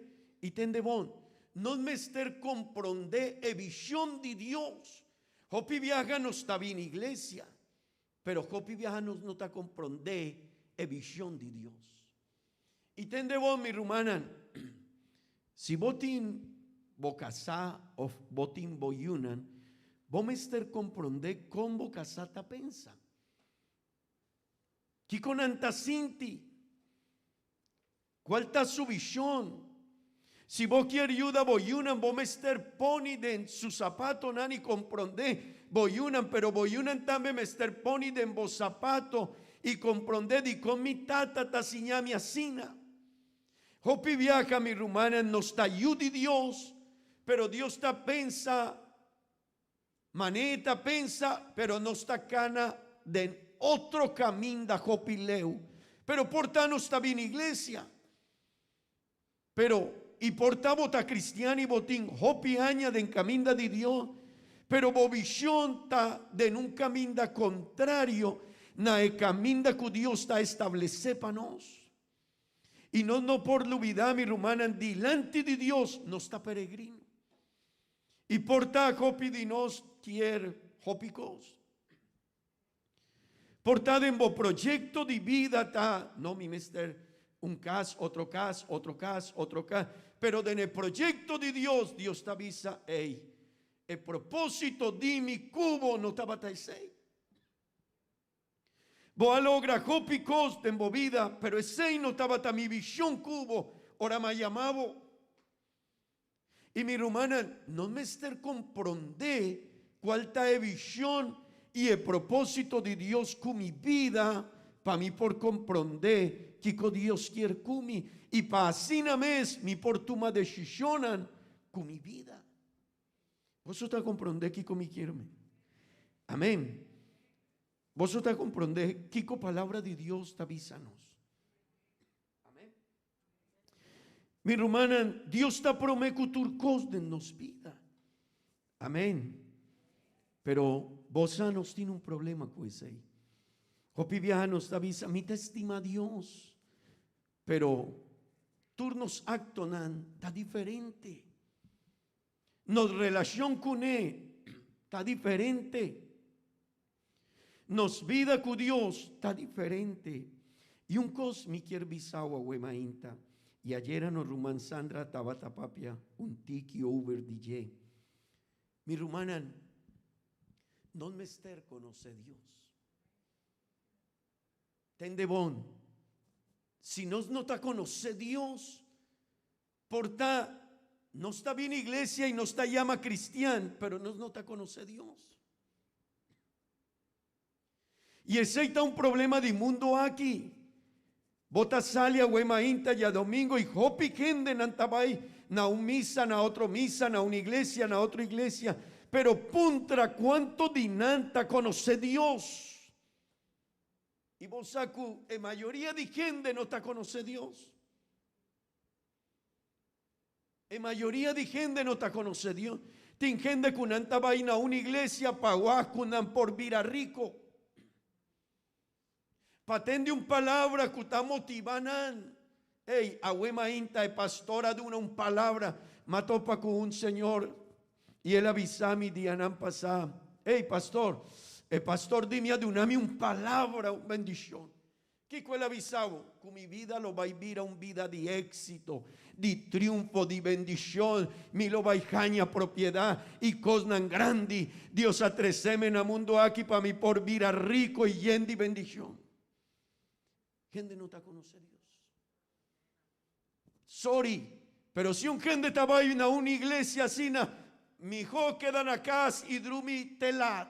F: i tende bon, nos mester komprondé e vishon di Dios. Hopi biaha nos ta bini iglesia, pero hopi biaha nos no ta komprondé e vishon di Dios. I tende bon, mi rumannan, si bo tin bo kasá òf bo tin bo yunan, bo mester komprondé kon bo kasá ta pensa. Kiko nan ta sinti? Cual ta su vision? Si bo kier yuda bo yunan, bo mester poni den su zapatonan y compronde bo yunan, pero bo yunan tambe mester poni den bo zapato y compronde dicon mi tata ta siña mi asina. Hopi biaha, mi rumannan, nos ta yu di Dios, pero Dios ta pensa Manera ta pensa, pero nos ta cana den otro caminda hopi leu. Pero por ta nos ta bini iglesia. Pero, y por ta bo ta cristian y bo tin hopi aña den caminda di Dios, pero bo vision ta den un caminda contrario na e caminda cu Dios ta establece pa nos. Y nos no por lubida, mi rumannan, dilanti di Dios nos ta peregrino. Y por ta hopi di nos kier hopi cos. Por ta den bo proyecto di bida ta, no mi mester un cas, otro cas, otro cas, otro cas. Pero den e proyecto di Dios, Dios ta bisa, ey, e proposito di mi cubo no tabata esey. Bo a logra hopi kos den bo bida, pero esei no tabata mi vishon ku bo ora mi a yama bo. I mi rumannan, nos mester komprondé kual ta e vishon i e propósito di Dios ku mi bida pa mi por komprondé. kiko Dios kier ku mi i pa asina mes mi por tuma desishonnan ku mi bida. Boso ta komprondé kiko mi kier men? Amén. Boso ta komprondé kiko palabra di Dios ta bisa nos? Amén. Mi rumannan, Dios ta promé ku tur kos den nos bida. Amén. Pero bo sa nos tin un problema ku esei. Hopi biaha nos ta bisa, mi ta estima Dios, pero tur nos aktonan ta diferente. Nos relashon kuné ta diferente. Nos bida ku Dios ta diferente. I un kos mi kier bisa awe mainta, i ayera nos ruman Sandra tabata papia un tiki over di dje. Mi rumannan, nos mester konosé Dios. Tende bon, si nos no ta konosé Dios, Por ta, nos ta bini iglesia y nos ta yama cristian, pero nos no ta conoce Dios. Y esey ta un problema di mundo aki. Bo ta sali awe mainta djadomingo y hopi hende nan ta bay na un misa, na otro misa, na un iglesia, na otro iglesia, pero puntra cuanto di nan ta conoce Dios. Y bo sa cu e mayoria di hende no ta conoce Dios. E mayoria di hende no ta konosé Dios. Tin hende ku nan ta bai na un iglesia pa wak ku nan por bira riko. Pa tende un palabra ku ta motivá nan. Ey, awe mainta e pastor a duna un palabra, m'a topa ku un señor i el a bisa mi dianan pasá, Ey, pastor, e pastor di mi a duna mi un palabra, un bendishon. Kiko el a bisa bo? Ku mi bida lo bai bira un bida di éksito, di triunfo, di bendishon. Mi lo bai haña propiedat i kosnan grandi. Dios a trese mi na mundu aki pa mi por bira riko i yen di bendishon. Hende no ta konosé Dios. Sorry, pero si un hende ta bai na un iglesia asina, mihó keda na kas i drumi te lat.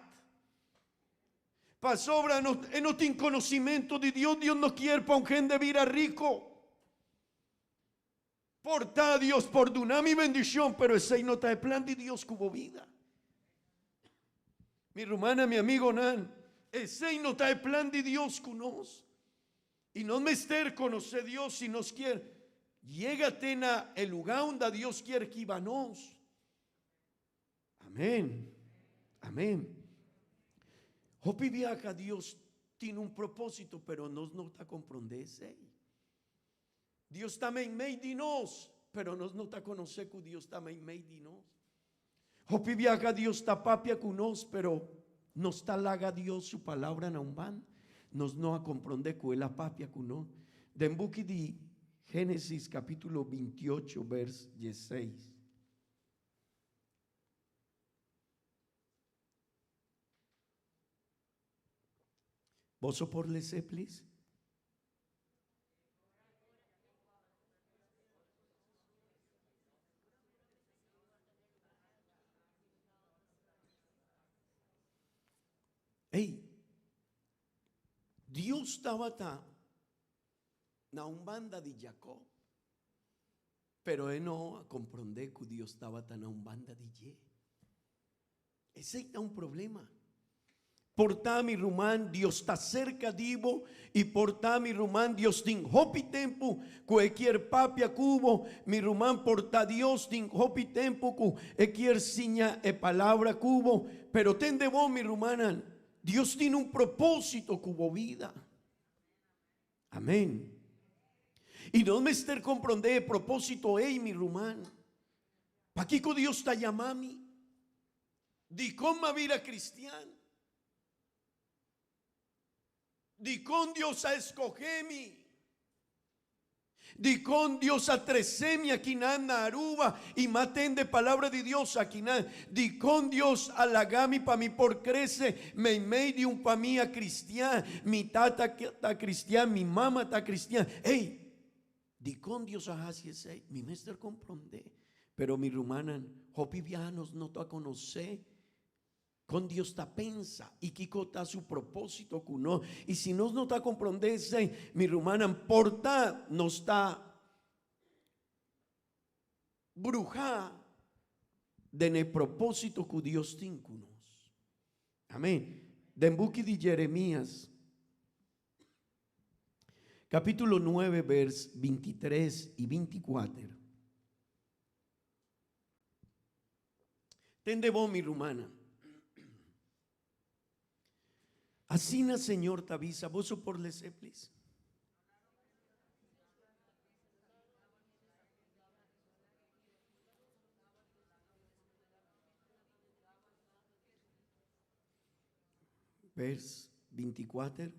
F: Pasobra no, e no tin conocimento di Dios, Dios no kier pa un hende bira rico. Por ta Dios por duna mi bendicion, pero esey no ta e plan di Dios cu bo bida. Mi rumannan, mi amigonan, esey no ta e plan di Dios cu nos. Y nos mester conoce Dios si nos kier yega te na e lugar unda Dios kier kiba nos. Amén. Amén. Hopi biaha Dios tin un propósito, pero nos no ta comprende esey. Dios ta meimei di nos, pero nos no ta conoce cu Dios ta meimei di nos. Hopi biaha Dios ta papia cu nos, pero nos ta laga Dios su palabra na un banda. Nos no a comprende cu El a papia cu nos. Den buki di Génesis capítulo 28 vers 16. Boso por lese, please? Ey, Dios tabata na un banda di Jacob, pero e no a comprende cu Dios tabata na un banda di dje. Esey ta un problema. Por ta mi ruman, Dios ta cerca di bo, y por ta mi ruman, Dios tin hopi tempo cu e kier papia cu bo, mi ruman, por ta Dios tin hopi tempo cu e kier siña e palabra cu bo, pero tende bo mi rumannan, Dios tin un proposito cu bo bida. Amen. Y nos mester comprende e proposito ey mi ruman. Pakico Dios ta yama mi? Dikon m'a bira kristian? Dikon Dios a eskohe mi? Dikon Dios a trese mi akinan na Aruba i m'a tende palabra di Dios akinan? Dikon Dios a laga mi pa mi por krese meimei di un famia kristian? Mi tata ta kristian, mi mama ta kristian. Ey! Dikon Dios a hasi esei? Mi mester komprondé. Pero mi rumannan, hopi biaha nos no ta konosé. Kon Dios ta pensa i kiko ta su propósito ku nos. I si nos no ta komprondé esei, mi rumannan, por ta nos ta bruhá den e propósito ku Dios tin ku nos. Amén. Den buki di Jeremías, kapítulo 9, vers 23 i 24. Tende bon, mi rumannan. Asina Señor ta bisa, boso por les'é, please? Vers 24.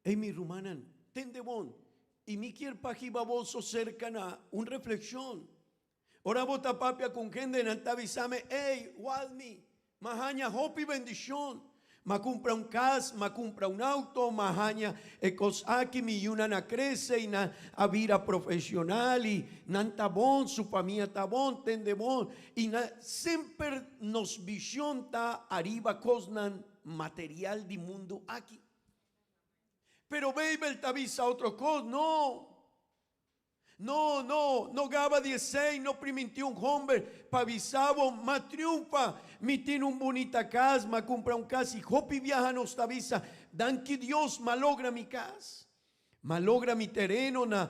F: Ey mi rumannan, tende bon, y mi kier pa hiba boso cerca na un reflexion. Ora bo ta papia ku un hende, nan ta bisa mi, Ey, Walmi, m'a haña hopi bendishon. M'a kumpra un kas, m'a kumpra un outo, m'a haña e kos aki, mi yunan a krese i nan a bira profeshonal i nan ta bon, su famia ta bon, tende bon. I nan semper nos vishon ta ariba kosnan material di mundu aki. Pero Beibel ta bisa otro kos, no. No, no, no gaba di esei, no primintí un homber pa bisa bo, m'a triunfa, mi tin un bunita cas, m'a cumpra un cas y hopi biaha nos ta bisa, danki Dios m'a logra mi cas, m'a logra mi tereno na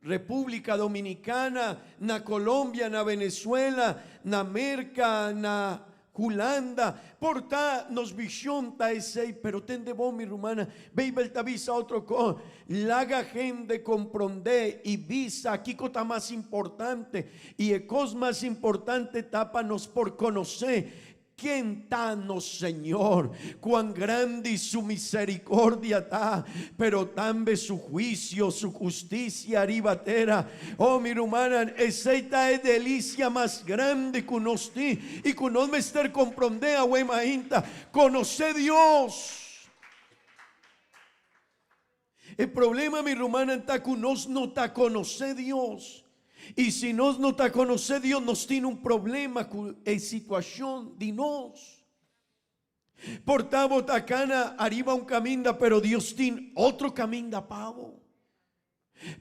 F: Republica Dominicana, na Colombia, na Venezuela, na Merca, na Hulanda, por ta nos vision ta esey, pero tende bon mi rumana, Beibel ta bisa otro cos, laga hende comprende y bisa kico ta mas importante, y e cos mas importante ta pa nos por conoce ken ta nos Señor, cuan grandi su misericordia ta, pero tambe su huicio, su husticia riba tera. Oh, mi rumannan, esei ta e delicia mas grandi cu nos tin y cu nos mester comprende awe mainta, conoce Dios. E problema, mi rumannan, ta cu nos no ta conoce Dios. Y si nos no ta conoce Dios, nos tin un problema cu e situacion di nos. Por ta bo ta cana ariba un caminda, pero Dios tin otro caminda pa bo.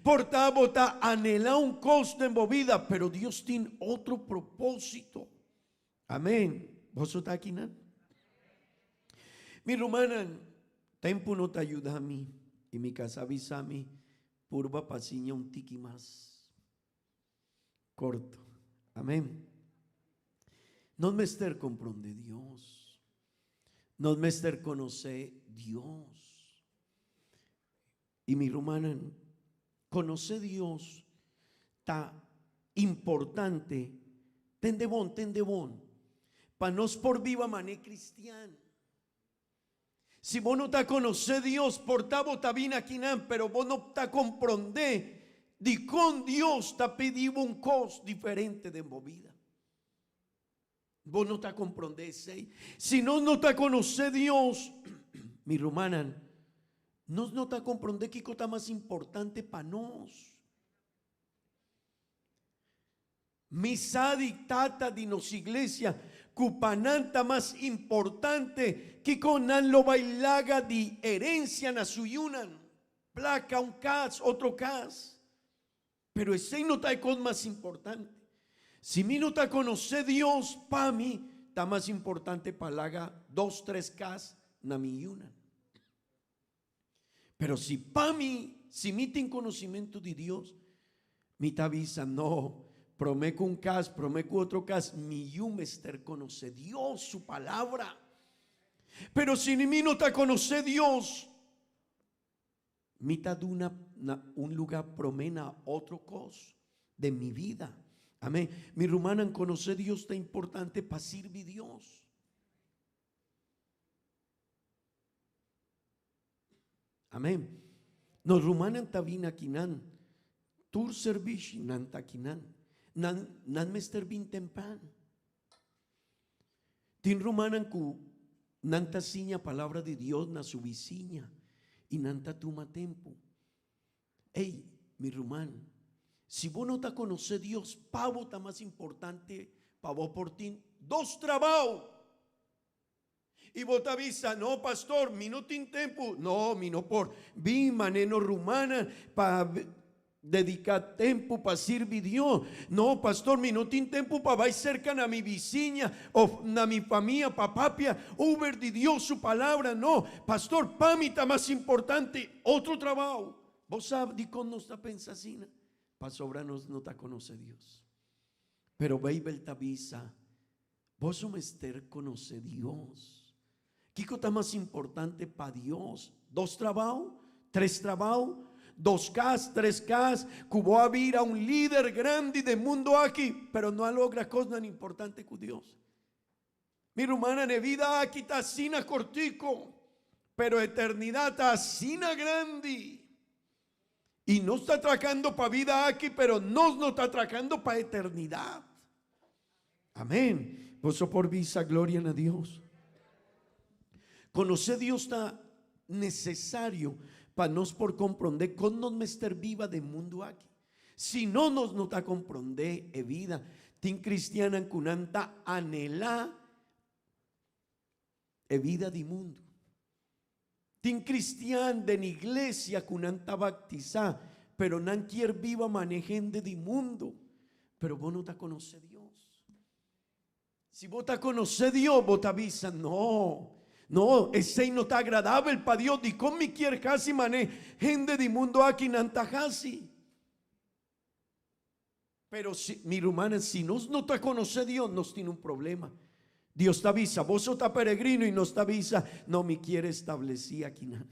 F: Por ta bo ta anhelá un kos den bo bida, pero Dios tin otro propósito. Amén. Boso ta akinan? Mi rumannan, tempu no ta yuda mi i mi kasá bisa mi purba pa siña un tiki mas korto. Amén. Nos mester komprondé Dios. Nos mester konosé Dios. I mi rumannan, konosé Dios ta importante, tende bon, tende bon, pa nos por biba manera kristian. Si bo no ta konosé Dios, por ta bo ta bini akinan, pero bo no ta komprondé dikon Dios ta pidi bo un kos diferente den bo bida. Bo no ta komprondé esei. Si nos no ta konosé Dios, mi rumannan, nos no ta komprondé kiko ta mas importante pa nos. Mi sa di tata di nos iglesia ku pa nan ta mas importante kiko nan lo bai laga di herensia na su yunan, plaka, un kas, otro kas. Pero esei no ta e kos mas importante. Si mi no ta konosé Dios, pa mi ta mas importante pa laga dos, tres kas na mi yunan. Pero si pa mi, si mi tin konosimentu di Dios, mi ta bisa, no, promé ku un kas, promé ku otro kas, mi yu mester konosé Dios, su palabra. Pero si mi no ta konosé Dios, Mi ta duna na un luga prome na otro kos den mi vida. Amen. Mi rumannan, konosé Dios ta importante pa sirbi Dios. Amen. Nos rumannan ta bini akinan, tur serbishi nan ta akinan. Nan nan mester bin tempran. Tin rumannan ku nan ta siña palabra di Dios na su bisiña i nan ta tuma tempu. Ey, mi ruman, si bo no ta konosé Dios, pa bo ta mas importante pa bo por tin dos trabou. I bo ta bisa, No, pastor, mi no tin tempu. No, mi no por bin manera nos rumannan pa dediká tempu pa sirbi Dios. No, pastor, mi no tin tempu pa bai serka na mi bisiña òf na mi famia pa papia over di Dios su palabra. No, pastor, pa mi ta mas importante otro trabou. Bo sa dikon nos ta pensa asina? Pasobra nos no ta konosé Dios. Pero Beibel ta bisa, Boso mester konosé Dios. Kiko ta mas importante pa Dios? Dos trabou? Tres trabou? Dos kas? Tres kas? Ku bo a bira un lider grandi den mundu aki, pero no a logra kosnan importante ku Dios. Mi rumannan, e bida aki ta asina kortiko, pero eternidat ta asina grandi. I nos ta trakando pa bida aki, pero nos no ta trakando pa eternidat. Amén. Boso por bisa gloria na Dios. Conoce Dios ta necesario pa nos por comprende con nos mester biba den mundo aki. Si no nos no ta comprende e vida, tin cristiannan cu nan ta anhela e vida di mundo. Tin cristian den iglesia cu nan ta baptisa, pero nan kier biba mane hende di mundo. Pero bo no ta conoce Dios. Si bo ta conoce Dios, bo ta bisa, No, no, esey no ta agradabel pa Dios, dicon mi kier haci mane hende di mundo aki nan ta haci? Pero si, mi rumannan, si nos no ta conoce Dios, nos tin un problema. Dios ta bisa, boso ta peregrino y nos ta bisa, no, mi kier estableci akinan.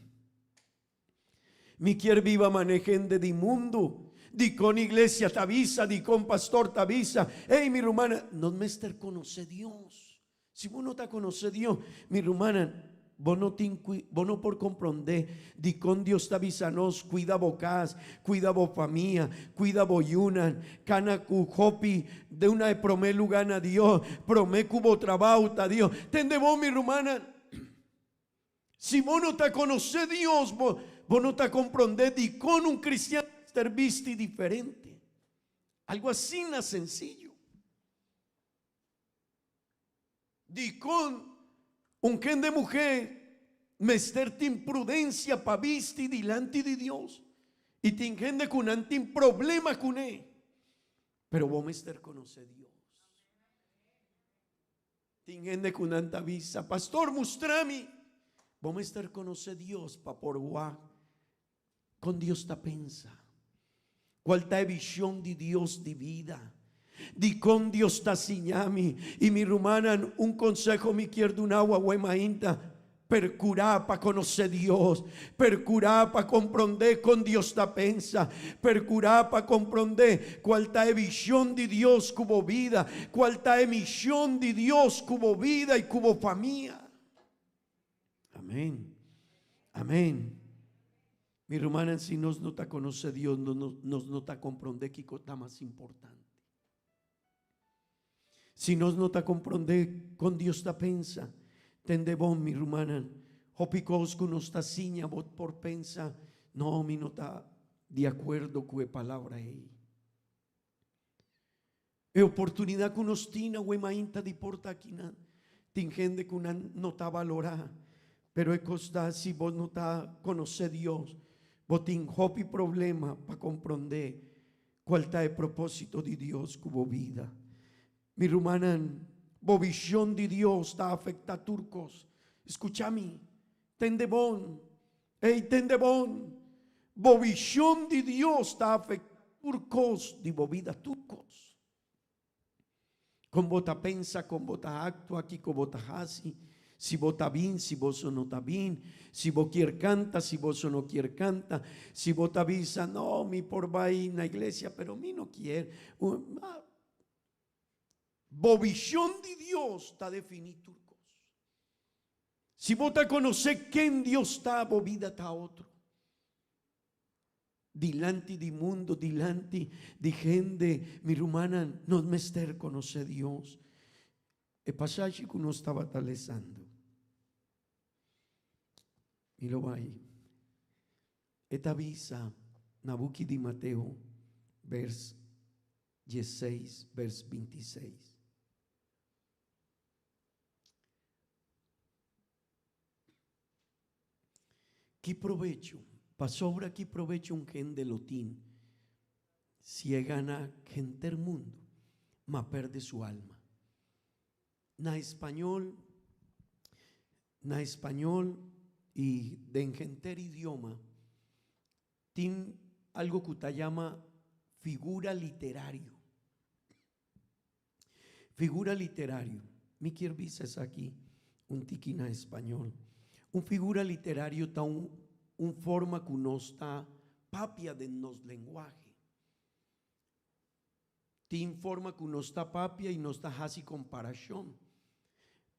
F: Mi kier biba mane hende di mundo. Dicon iglesia ta bisa, dicon pastor ta bisa. Ey, mi rumannan, nos mester conoce Dios. Si bo no ta konosé Dios, mi rumannan, bo no tin bo no por komprondé dikon Dios ta bisa nos, Kuida bo kas, kuida bo famia, kuida bo yunan, kana ku hopi duna e promé lugá na Dios, promé ku bo trabou ta Dios. Tende bo, mi rumannan, si bo no ta konosé Dios, bo bo no ta komprondé dikon un kristian mester bisti diferente. Algu asina sensiyo. Dikon un hende muhé mester tin prudensia pa bisti dilanti di Dios? I tin hende ku nan tin problema kuné. Pero bo mester konosé Dios. Tin hende ku nan ta bisa, Pastor, mustra mi. Bo mester konosé Dios pa por wak Kon Dios ta pensa? Kual ta e vishon di Dios di bida? Dikon Dios ta siña mi i mi rumannan un konseho mi kier duna bo awe mainta? Perkurá pa konosé Dios. Perkurá pa komprondé kon Dios ta pensa. Perkurá pa komprondé kual ta e vishon di Dios ku bo bida, kual ta e mishon di Dios ku bo bida i ku bo famia. Amén. Amén. Mi rumannan, si nos no ta conoce Dios, no, no, nos no ta comprende kiko ta mas importante. Si nos no ta comprende con Dios ta pensa, tende bon, mi rumannan, hopi cos cu nos ta siña bo por pensa, no, mi no ta di acuerdo cu e palabra ei. E oportunidad cu nos tin awe mainta di por ta akinan, tin hende cu nan no ta valora, pero e cos ta si bo no ta conoce Dios, bo tin hopi problema pa compronde cual ta e proposito di Dios cu bo bida. Mi rumannan, bo vision di Dios ta afecta tur cos. Scucha mi, tende bon, Ey, tende bon, bo vision di Dios ta afecta tur cos di bo bida, tur cos. Con bo ta pensa, con bo ta actua, kico bo ta haci, si bo ta bin, si boso no ta bin, si bo kier canta, si boso no kier canta, si bo ta bisa, no, mi por bay na iglesia, pero mi no kier. Bo vision di Dios ta defini tur cos. Si bo ta konosé ken Dios ta, bo bida ta otro. Dilanti di mundo, dilanti di hende, mi rumannan, nos mester conoce Dios. E pasashi cu nos tabata lesando, mi lo bay, e ta bisa na buki di Mateo, vers dieseis, vers bintiseis. Ki probecho, pasobra ki probecho un hende lo tin si e gana henter mundu, ma perde su alma? Na español, na español i den henter idioma tin algo ku ta yama figura literario. Figura literario. Mi kier bisa esaki un tiki na español. Un figura literario ta un un forma ku nos ta papia den nos lenguahe. Tin forma ku nos ta papia i nos ta hasi komparashon.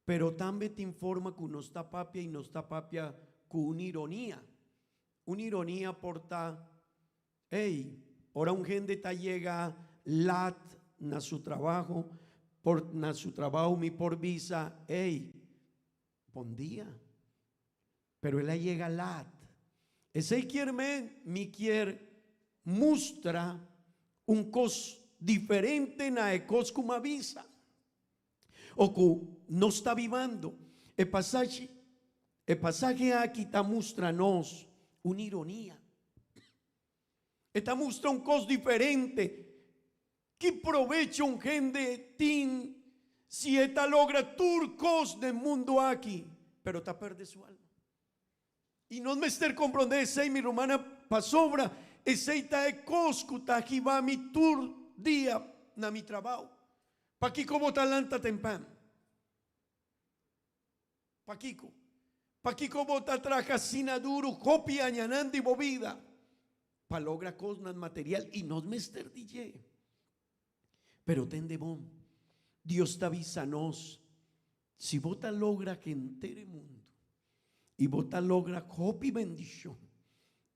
F: Pero tambe tin forma ku nos ta papia i nos ta papia ku un ironia. Un ironia por ta Ey, ora un hende ta yega lat na su trabaho, por na su trabaho mi por bisa, Ey, bon dia. Pero el a yega lat. Esey kier men mi kier mustra un kos diferente na e kos ku mi a bisa o ku nos ta bibando. E pasashi, e pasahe aki ta mustra nos un ironia. E ta mustra un kos diferente. Ki probecho un hende tin si e ta logra tur kos den mundu aki, pero ta perde su alma? I nos mester komprondé esei, mi rumannan, pasobra esei ta e kos ku ta hiba mi tur dia na mi trabou. Pakiko bo ta lanta tempan? Pakiko? Pakiko bo ta traha asina duru hopi añanan di bo bida pa logra kosnan material i nos mester di dje? Pero tende bon, Dios ta bisa nos, si bo ta logra henter e mundu i bo ta logra hopi bendishon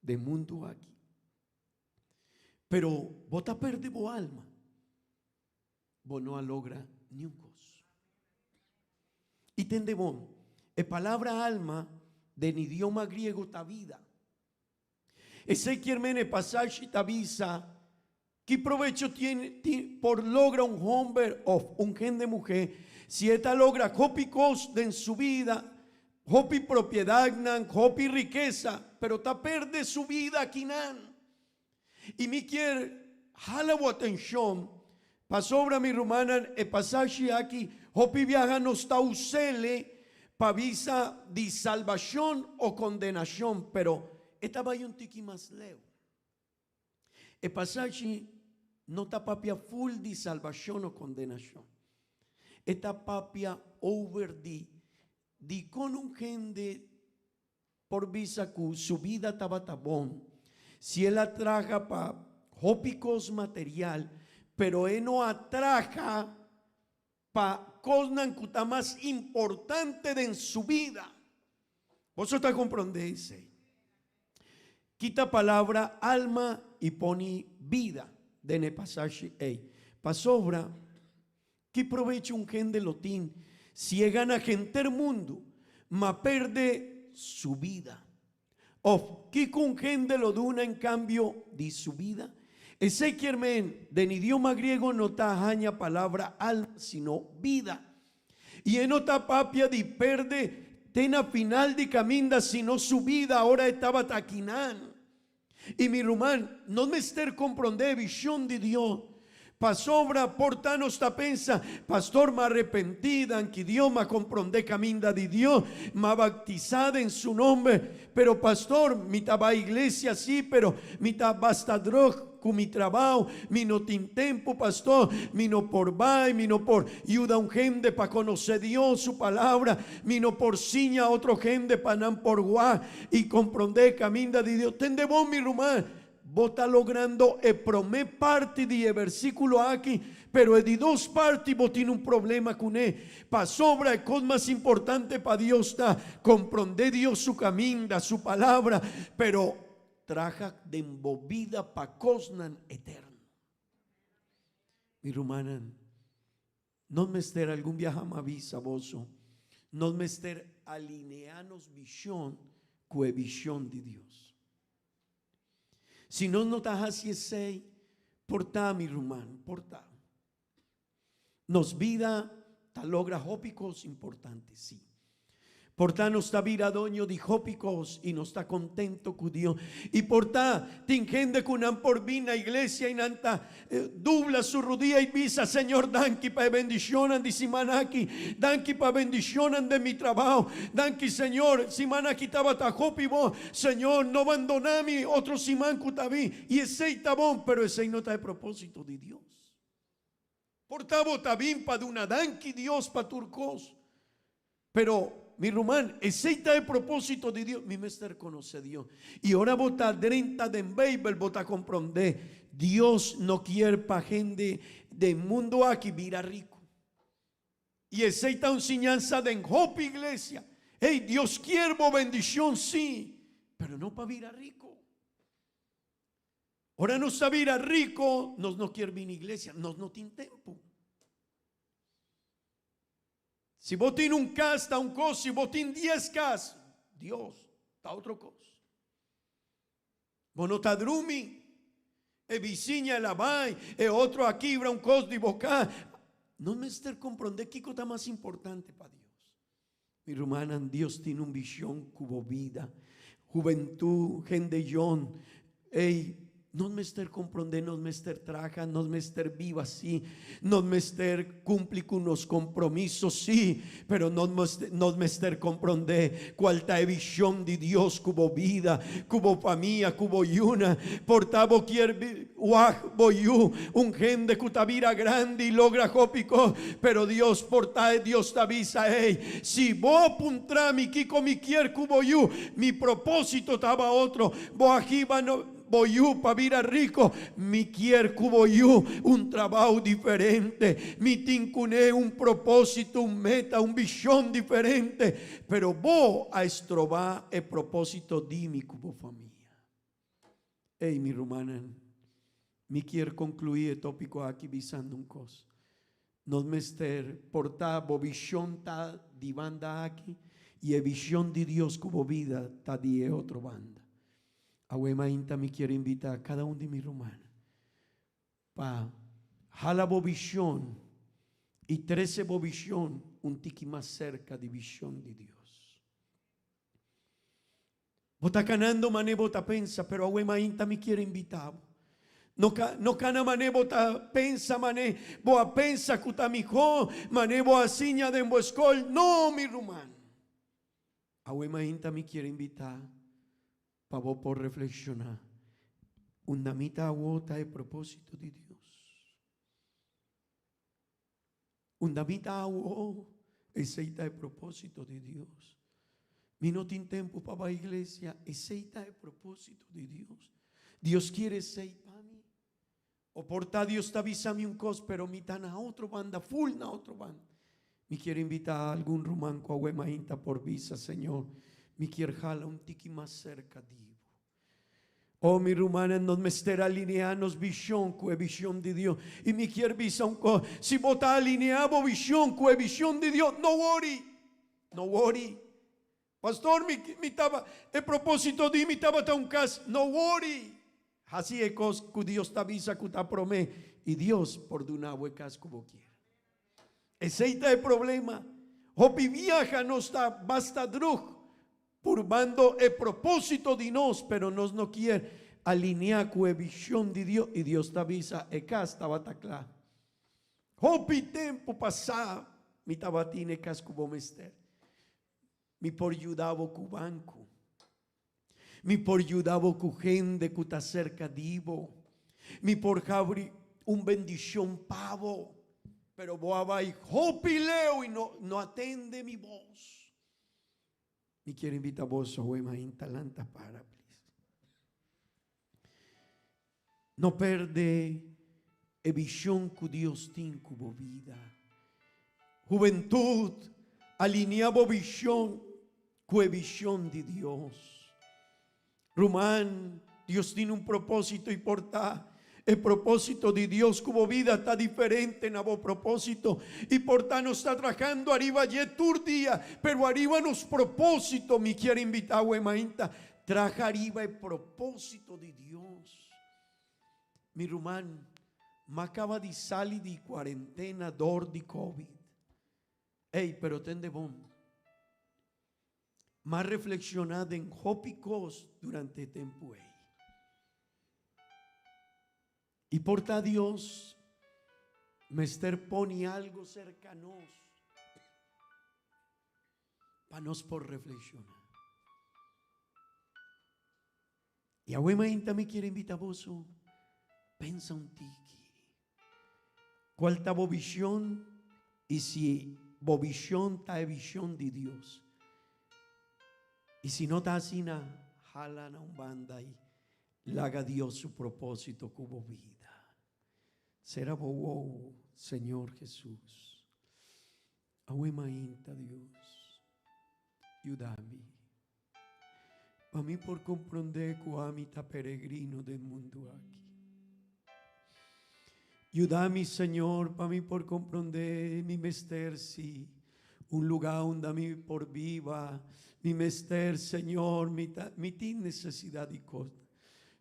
F: den mundu aki, pero bo ta perde bo alma, bo no a logra niun kos. I tende bon, e palabra alma den idioma griego ta vida. Esei kier men e pasashi ta bisa, Ki probecho tin por logra un homber of un hende muhe si e ta logra hopi kos den su bida, hopi propiedadnan, hopi rikesa, pero ta perde su bida akinan? I mi kier hala bo atenshon pasobra, mi rumannan, e pasashi aki hopi biaha nos ta us'el pa bisa di salbashon o kondenashon, pero e ta bai un tiki mas leu. E pasashi no ta papia ful di salbashon o kondenashon. E ta papia over di dikon un hende Por bisa ku su bida tabata bon, si el a traha pa hopi kos material, pero e no a traha pa kosnan ku ta mas importante den su bida. Boso ta komprondé esei? Kita palabra alma i poni bida den e pasashi ei. Pasobra, ki probecho un hende lo tin si e gana henter mundu, ma perde su bida? Of, kiko un hende lo duna en kambio di su bida? Esei kier men, den idioma griego no ta haña palabra alma sino bida. I e no ta papia di perde te na final di kaminda sino su bida ora e tabata akinan. I mi ruman, nos mester komprondé e vishon di Dios. Pasobra por ta nos ta pensa, Pastor, m'a arepentí, danki Dios, m'a komprondé kaminda di Dios, m'a batisá den su nomber. Pero pastor, mi ta bai iglesia sí, pero mi ta basta drog ku mi trabao, mi no tin tempu, pastor, mi no por bai, mi no por yuda un hende pa konosé Dios, su palabra, mi no por siña otro hende pa nan por wak i komprondé kaminda di Dios. Tende bon, mi ruman, bo ta logrando e promé parti di e versíkulo aki, pero e di dos parti bo tin un problema kuné. Pasobra e kos mas importante pa Dios ta komprondé Dios su kaminda, su palabra, pero. Traha den bo bida pa kosnan eterno. Mi rumannan, nos mester algun biaha mi a bisa boso, nos mester alinea nos vishon ku e vishon di Dios. Si nos no ta hasi esei, por ta, mi ruman, por ta. Nos bida ta logra hopi kos importante, sí. Por ta nos ta bira doño di hopi kos i nos ta kontento ku Dios. I por ta tin hende ku nan por bin na iglesia i nan ta dubla su rudia i bisa, Señor danki pa e bendishonnan di siman aki, danki pa bendishonnan den mi trabao, danki Señor, siman aki tabata hopi bon, Señor no bandona mi otro siman ku ta bin. I esei ta bon, pero esei no ta e propósito di Dios. Por ta bo ta bin pa duna danki Dios pa tur kos. Pero, mi ruman, esei ta e propósito di Dios. Mi mester konosé Dios. I ora bo ta drenta den Beibel, bo ta komprondé, Dios no kier pa hende den mundu aki bira riku. I esei ta un siñansa den hopi iglesia. Hey, Dios kier bo bendishon, sí, pero no pa bira riku. Ora nos ta bira rico, nos no kier bini iglesia, nos no tin tempo. Si bo tin un cas ta un cos, si bo tin dies cas, Dios, ta otro cos. Bo no ta drumi, e bisiña el a bay, e otro a kibra un cos di bo cas. Nos mester comprende kico ta mas importante pa Dios. Mi rumannan, Dios tin un vision cu bo bida. Hubentud, hende jon, ey, nos mester comprende, nos mester traha, nos mester biba si, nos mester cumpli cu nos compromiso si, pero nos mester, nos mester comprende cual ta e vision di Dios cu bo bida, cu bo famia, cu bo yuna. Por ta bo kier Wak bo yu, un hende ku ta bira grandi i logra hopi kos, pero Dios por ta e Dios ta bisa ei, Si bo puntra mi kiko mi kier ku bo yu, mi propósito taba otro, bo a hiba bo yu pa bira riko, mi kier ku bo yu un trabou diferente, mi tin kuné un propósito, un meta, un vishon diferente, pero bo a estroba e propósito di mi ku bo famia. Ey, mi rumannan, mi kier conclui e topico aki bisando un cos. Nos mester porta bo vision ta di banda aki y e vision di Dios cu bo bida ta di e otro banda. Awe mainta mi kier invita cada un di mi rumannan pa hala bo vision y trece bo vision un tiki mas cerca di vision di Dios. Bo ta kanando mane bo ta pensa, pero awe mainta mi kier invita bo. No ka, no kana mane bo ta pensa mane bo a pensa ku ta mihó, mane bo a siña den bo skol. No, mi ruman. Awe mainta mi kier invita pa bo por reflekshoná. Unda mi ta awo ta e propósito di Dios. Unda mi ta awo, esei ta e propósito di Dios. Mi no tin tempu pa bai iglesia, esei ta e propósito di Dios. Dios kier esei pa mi. O por ta Dios ta bisa mi un kos, pero mi ta na otro banda, full na otro banda. Mi kier invita algun ruman ku awe mainta por bisa, Señor, mi kier hala un tiki mas serka di bo. Oh, mi rumannan, nos mester alineá nos vishon ku e vishon di Dios. I mi kier bisa un kos, si bo ta alineá bo vishon ku e vishon di Dios, no wori, no wori. Pastor, mi, mi taba, e propósito di mi tabata un kas, no wori. Hasi e kos ku Dios ta bisa ku ta promé, i Dios por duna bo e kas ku bo kier. Esei ta e problema. Hopi biaha nos ta basta drug purbando e propósito di nos, pero nos no kier alineá ku e vishon di Dios, i Dios ta bisa e kas tabata kla. Hopi tempu pasá mi tabatin e kas ku bo mester. Mi por yuda bo ku banku. Mi por yuda bo ku hende ku ta serka di bo. Mi por habri un bendishon pa bo. Pero bo a bai hopi leu i no no a tende mi bos. Mi kier invita boso awe mainta lanta para please. No perde e vision cu Dios tin cu bo bida. Hubentud, alinea bo vision cu e vision di Dios. Ruman, Dios tin un propósito i por ta e propósito di Dios ku bo bida ta diferente na bo propósito i por ta nos ta trahando ariba dje tur dia, pero ariba nos propósito mi kier invita awe mainta traha ariba e propósito di Dios. Mi ruman, m'a kaba di sali di kuarentena dor di covid. Ey, pero tende bon. M'a reflekshoná den hopi kos durante e tempu ei. I por ta Dios mester pone algo serka nos pa nos por reflekshoná. I awe mainta mi kier invita boso pensa un tiki. Cual ta bo vision y si bo vision ta e vision di Dios? Y si no ta asina, hala na un banda y laga Dios su proposito cu bo vida. Cera bo wowo, Señor Jesus. Awe mainta, Dios, yuda mi. Pa mi por comprende cu ami ta peregrino den mundo aki. Yuda mi, Señor, pa mi por comprende mi mester si un lugar unda mi por biba. Mi mester, Señor, mi ta, mi tin necesidad di cos.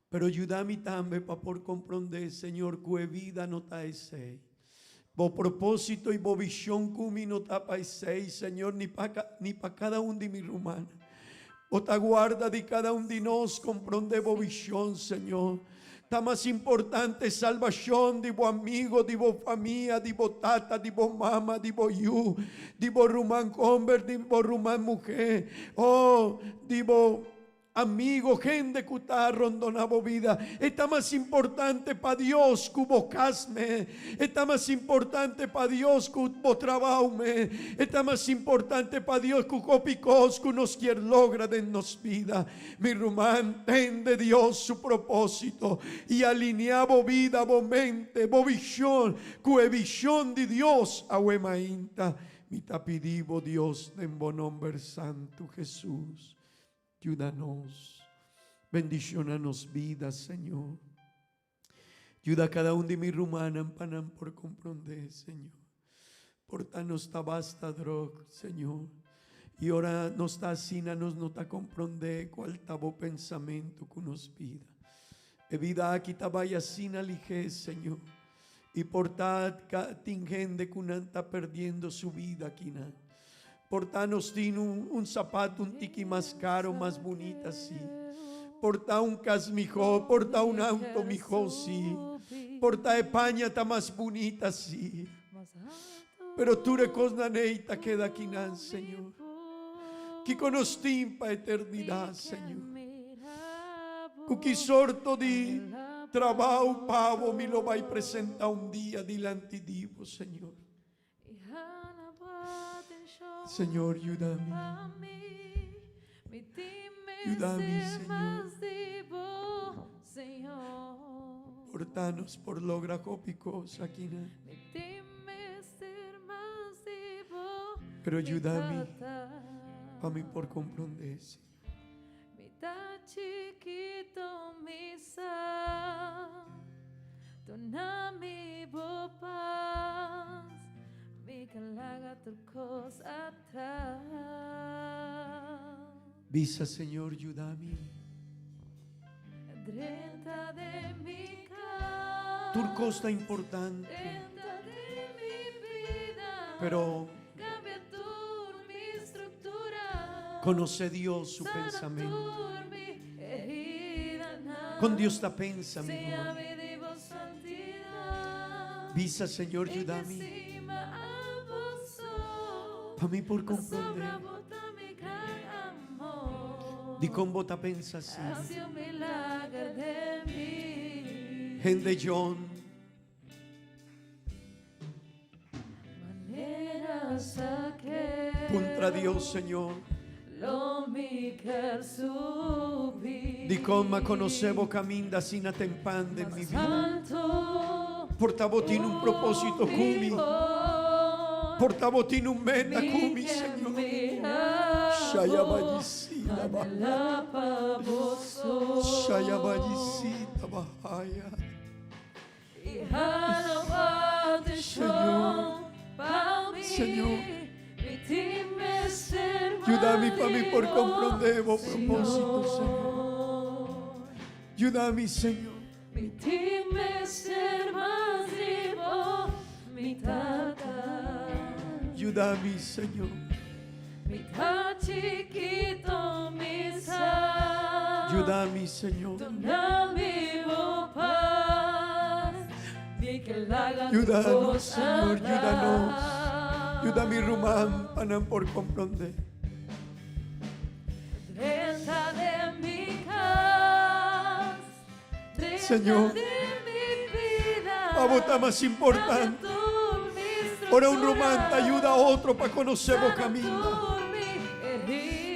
F: Pero yuda mi tambe pa por comprende, Señor, cu e vida no ta esey. Bo propósito y bo vision cu mi no ta pa esey, Señor, ni pa, ni pa cada un di mi rumannan. Bo ta guarda di cada un di nos, comprende bo vision, Señor. Ta mas importante salvacion di bo amigo, di bo famia, di bo tata, di bo mama, di bo yu, di bo ruman homber, di bo ruman muher, oh, di bo Amigo, hende ku ta rondoná bo bida, e ta mas importante pa Dios ku bo kas me. E ta mas importante pa Dios ku bo trabou me. E ta mas importante pa Dios ku hopi kos ku nos kier logra den nos bida. Mi ruman, tende Dios su propósito i alineá bo bida, bo mente, bo vishon ku e vishon di Dios awe mainta. Mi ta pidi bo, Dios, den bo nomber santu, Hesus. Yuda nos. Bendiciona nos bida, Señor. Yuda cada un di mi rumannan pa nan por comprende, Señor. Por ta nos ta basta drog, Señor. Y ora nos ta asina, nos no ta comprende cual ta bo pensamento cu nos bida. E bida aki ta bay asina lige, Señor. Y por ta tin hende cu nan ta perdiendo su bida akinan. Por ta nos tin un, un zapato un tiki mas caro, mas bunita, sí. Por ta un cas mijo, por ta un auto mijo, sí. Por ta e paña ta mas bunita, sí. Pero tur e cosnan ey ta keda akinan, Señor. Kico nos tin pa eternidad, Señor? Cu ki sorto di trabao pavo mi lo bay presenta un dia dilanti di bo, Señor? Señor, yuda mi. Yuda mi, Señor. Por ta nos por logra hopi cos akinan. Pero yuda mi pa mi por comprende, Señor. Bisa, Señor, yuda mi. Tur cos ta importante, pero conoce Dios su pensamento. Con Dios ta pensa, mi ruman. Bisa, Señor, yuda mi. Pa mi por comprende. Dicon bo ta pensa asina? Hende John. Puntra Dios, Señor. Dicon m'a conoce bo caminda asina tempan den mi vida? Por ta bo tin un proposito cu mi. Por ta bo tin un meta ku mi, Señor. Shayabayisita bahaya. Shayabayisita bahaya. Señor, Señor, Yudami pa mi por comprende bo propósito, Señor. Yudami, Señor.
A: Mi tin mester mas di bo, mi tata.
F: Yudami, Señor.
A: Mi ta chikito, mi sa.
F: Yudami, Señor.
A: Duna mi bo pas. Mi ke laga tur
F: Yudanos,
A: kos
F: Señor, yudanos.
A: atras.
F: Yuda mi ruman pa nan por comprende.
A: Drenta den mi kas.
F: Señor, pa bo ta mas importante. Ora un ruman ta yuda otro pa conoce bo caminda.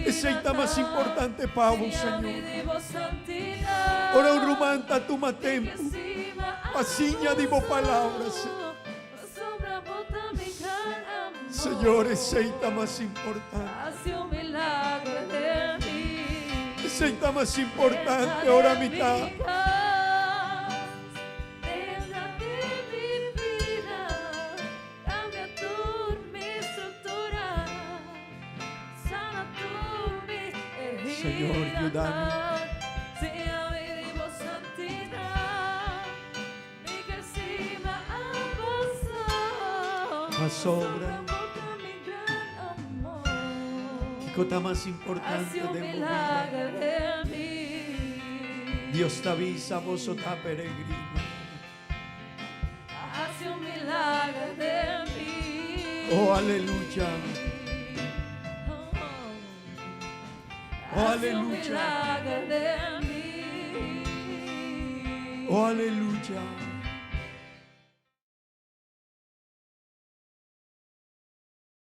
F: Esey ta mas importante pa bo, Señor. Ora un ruman ta tuma tempo pa siña di bo palabra, Señor. Señor, esey ta mas importante. Esey ta mas importante ora mi ta. Señor, yuda mi. Pasobra, kiko ta mas importante den bo bida? Dios ta bisa, Boso ta peregrino. Oh, aleluya. Oh, aleluya. Oh, aleluya.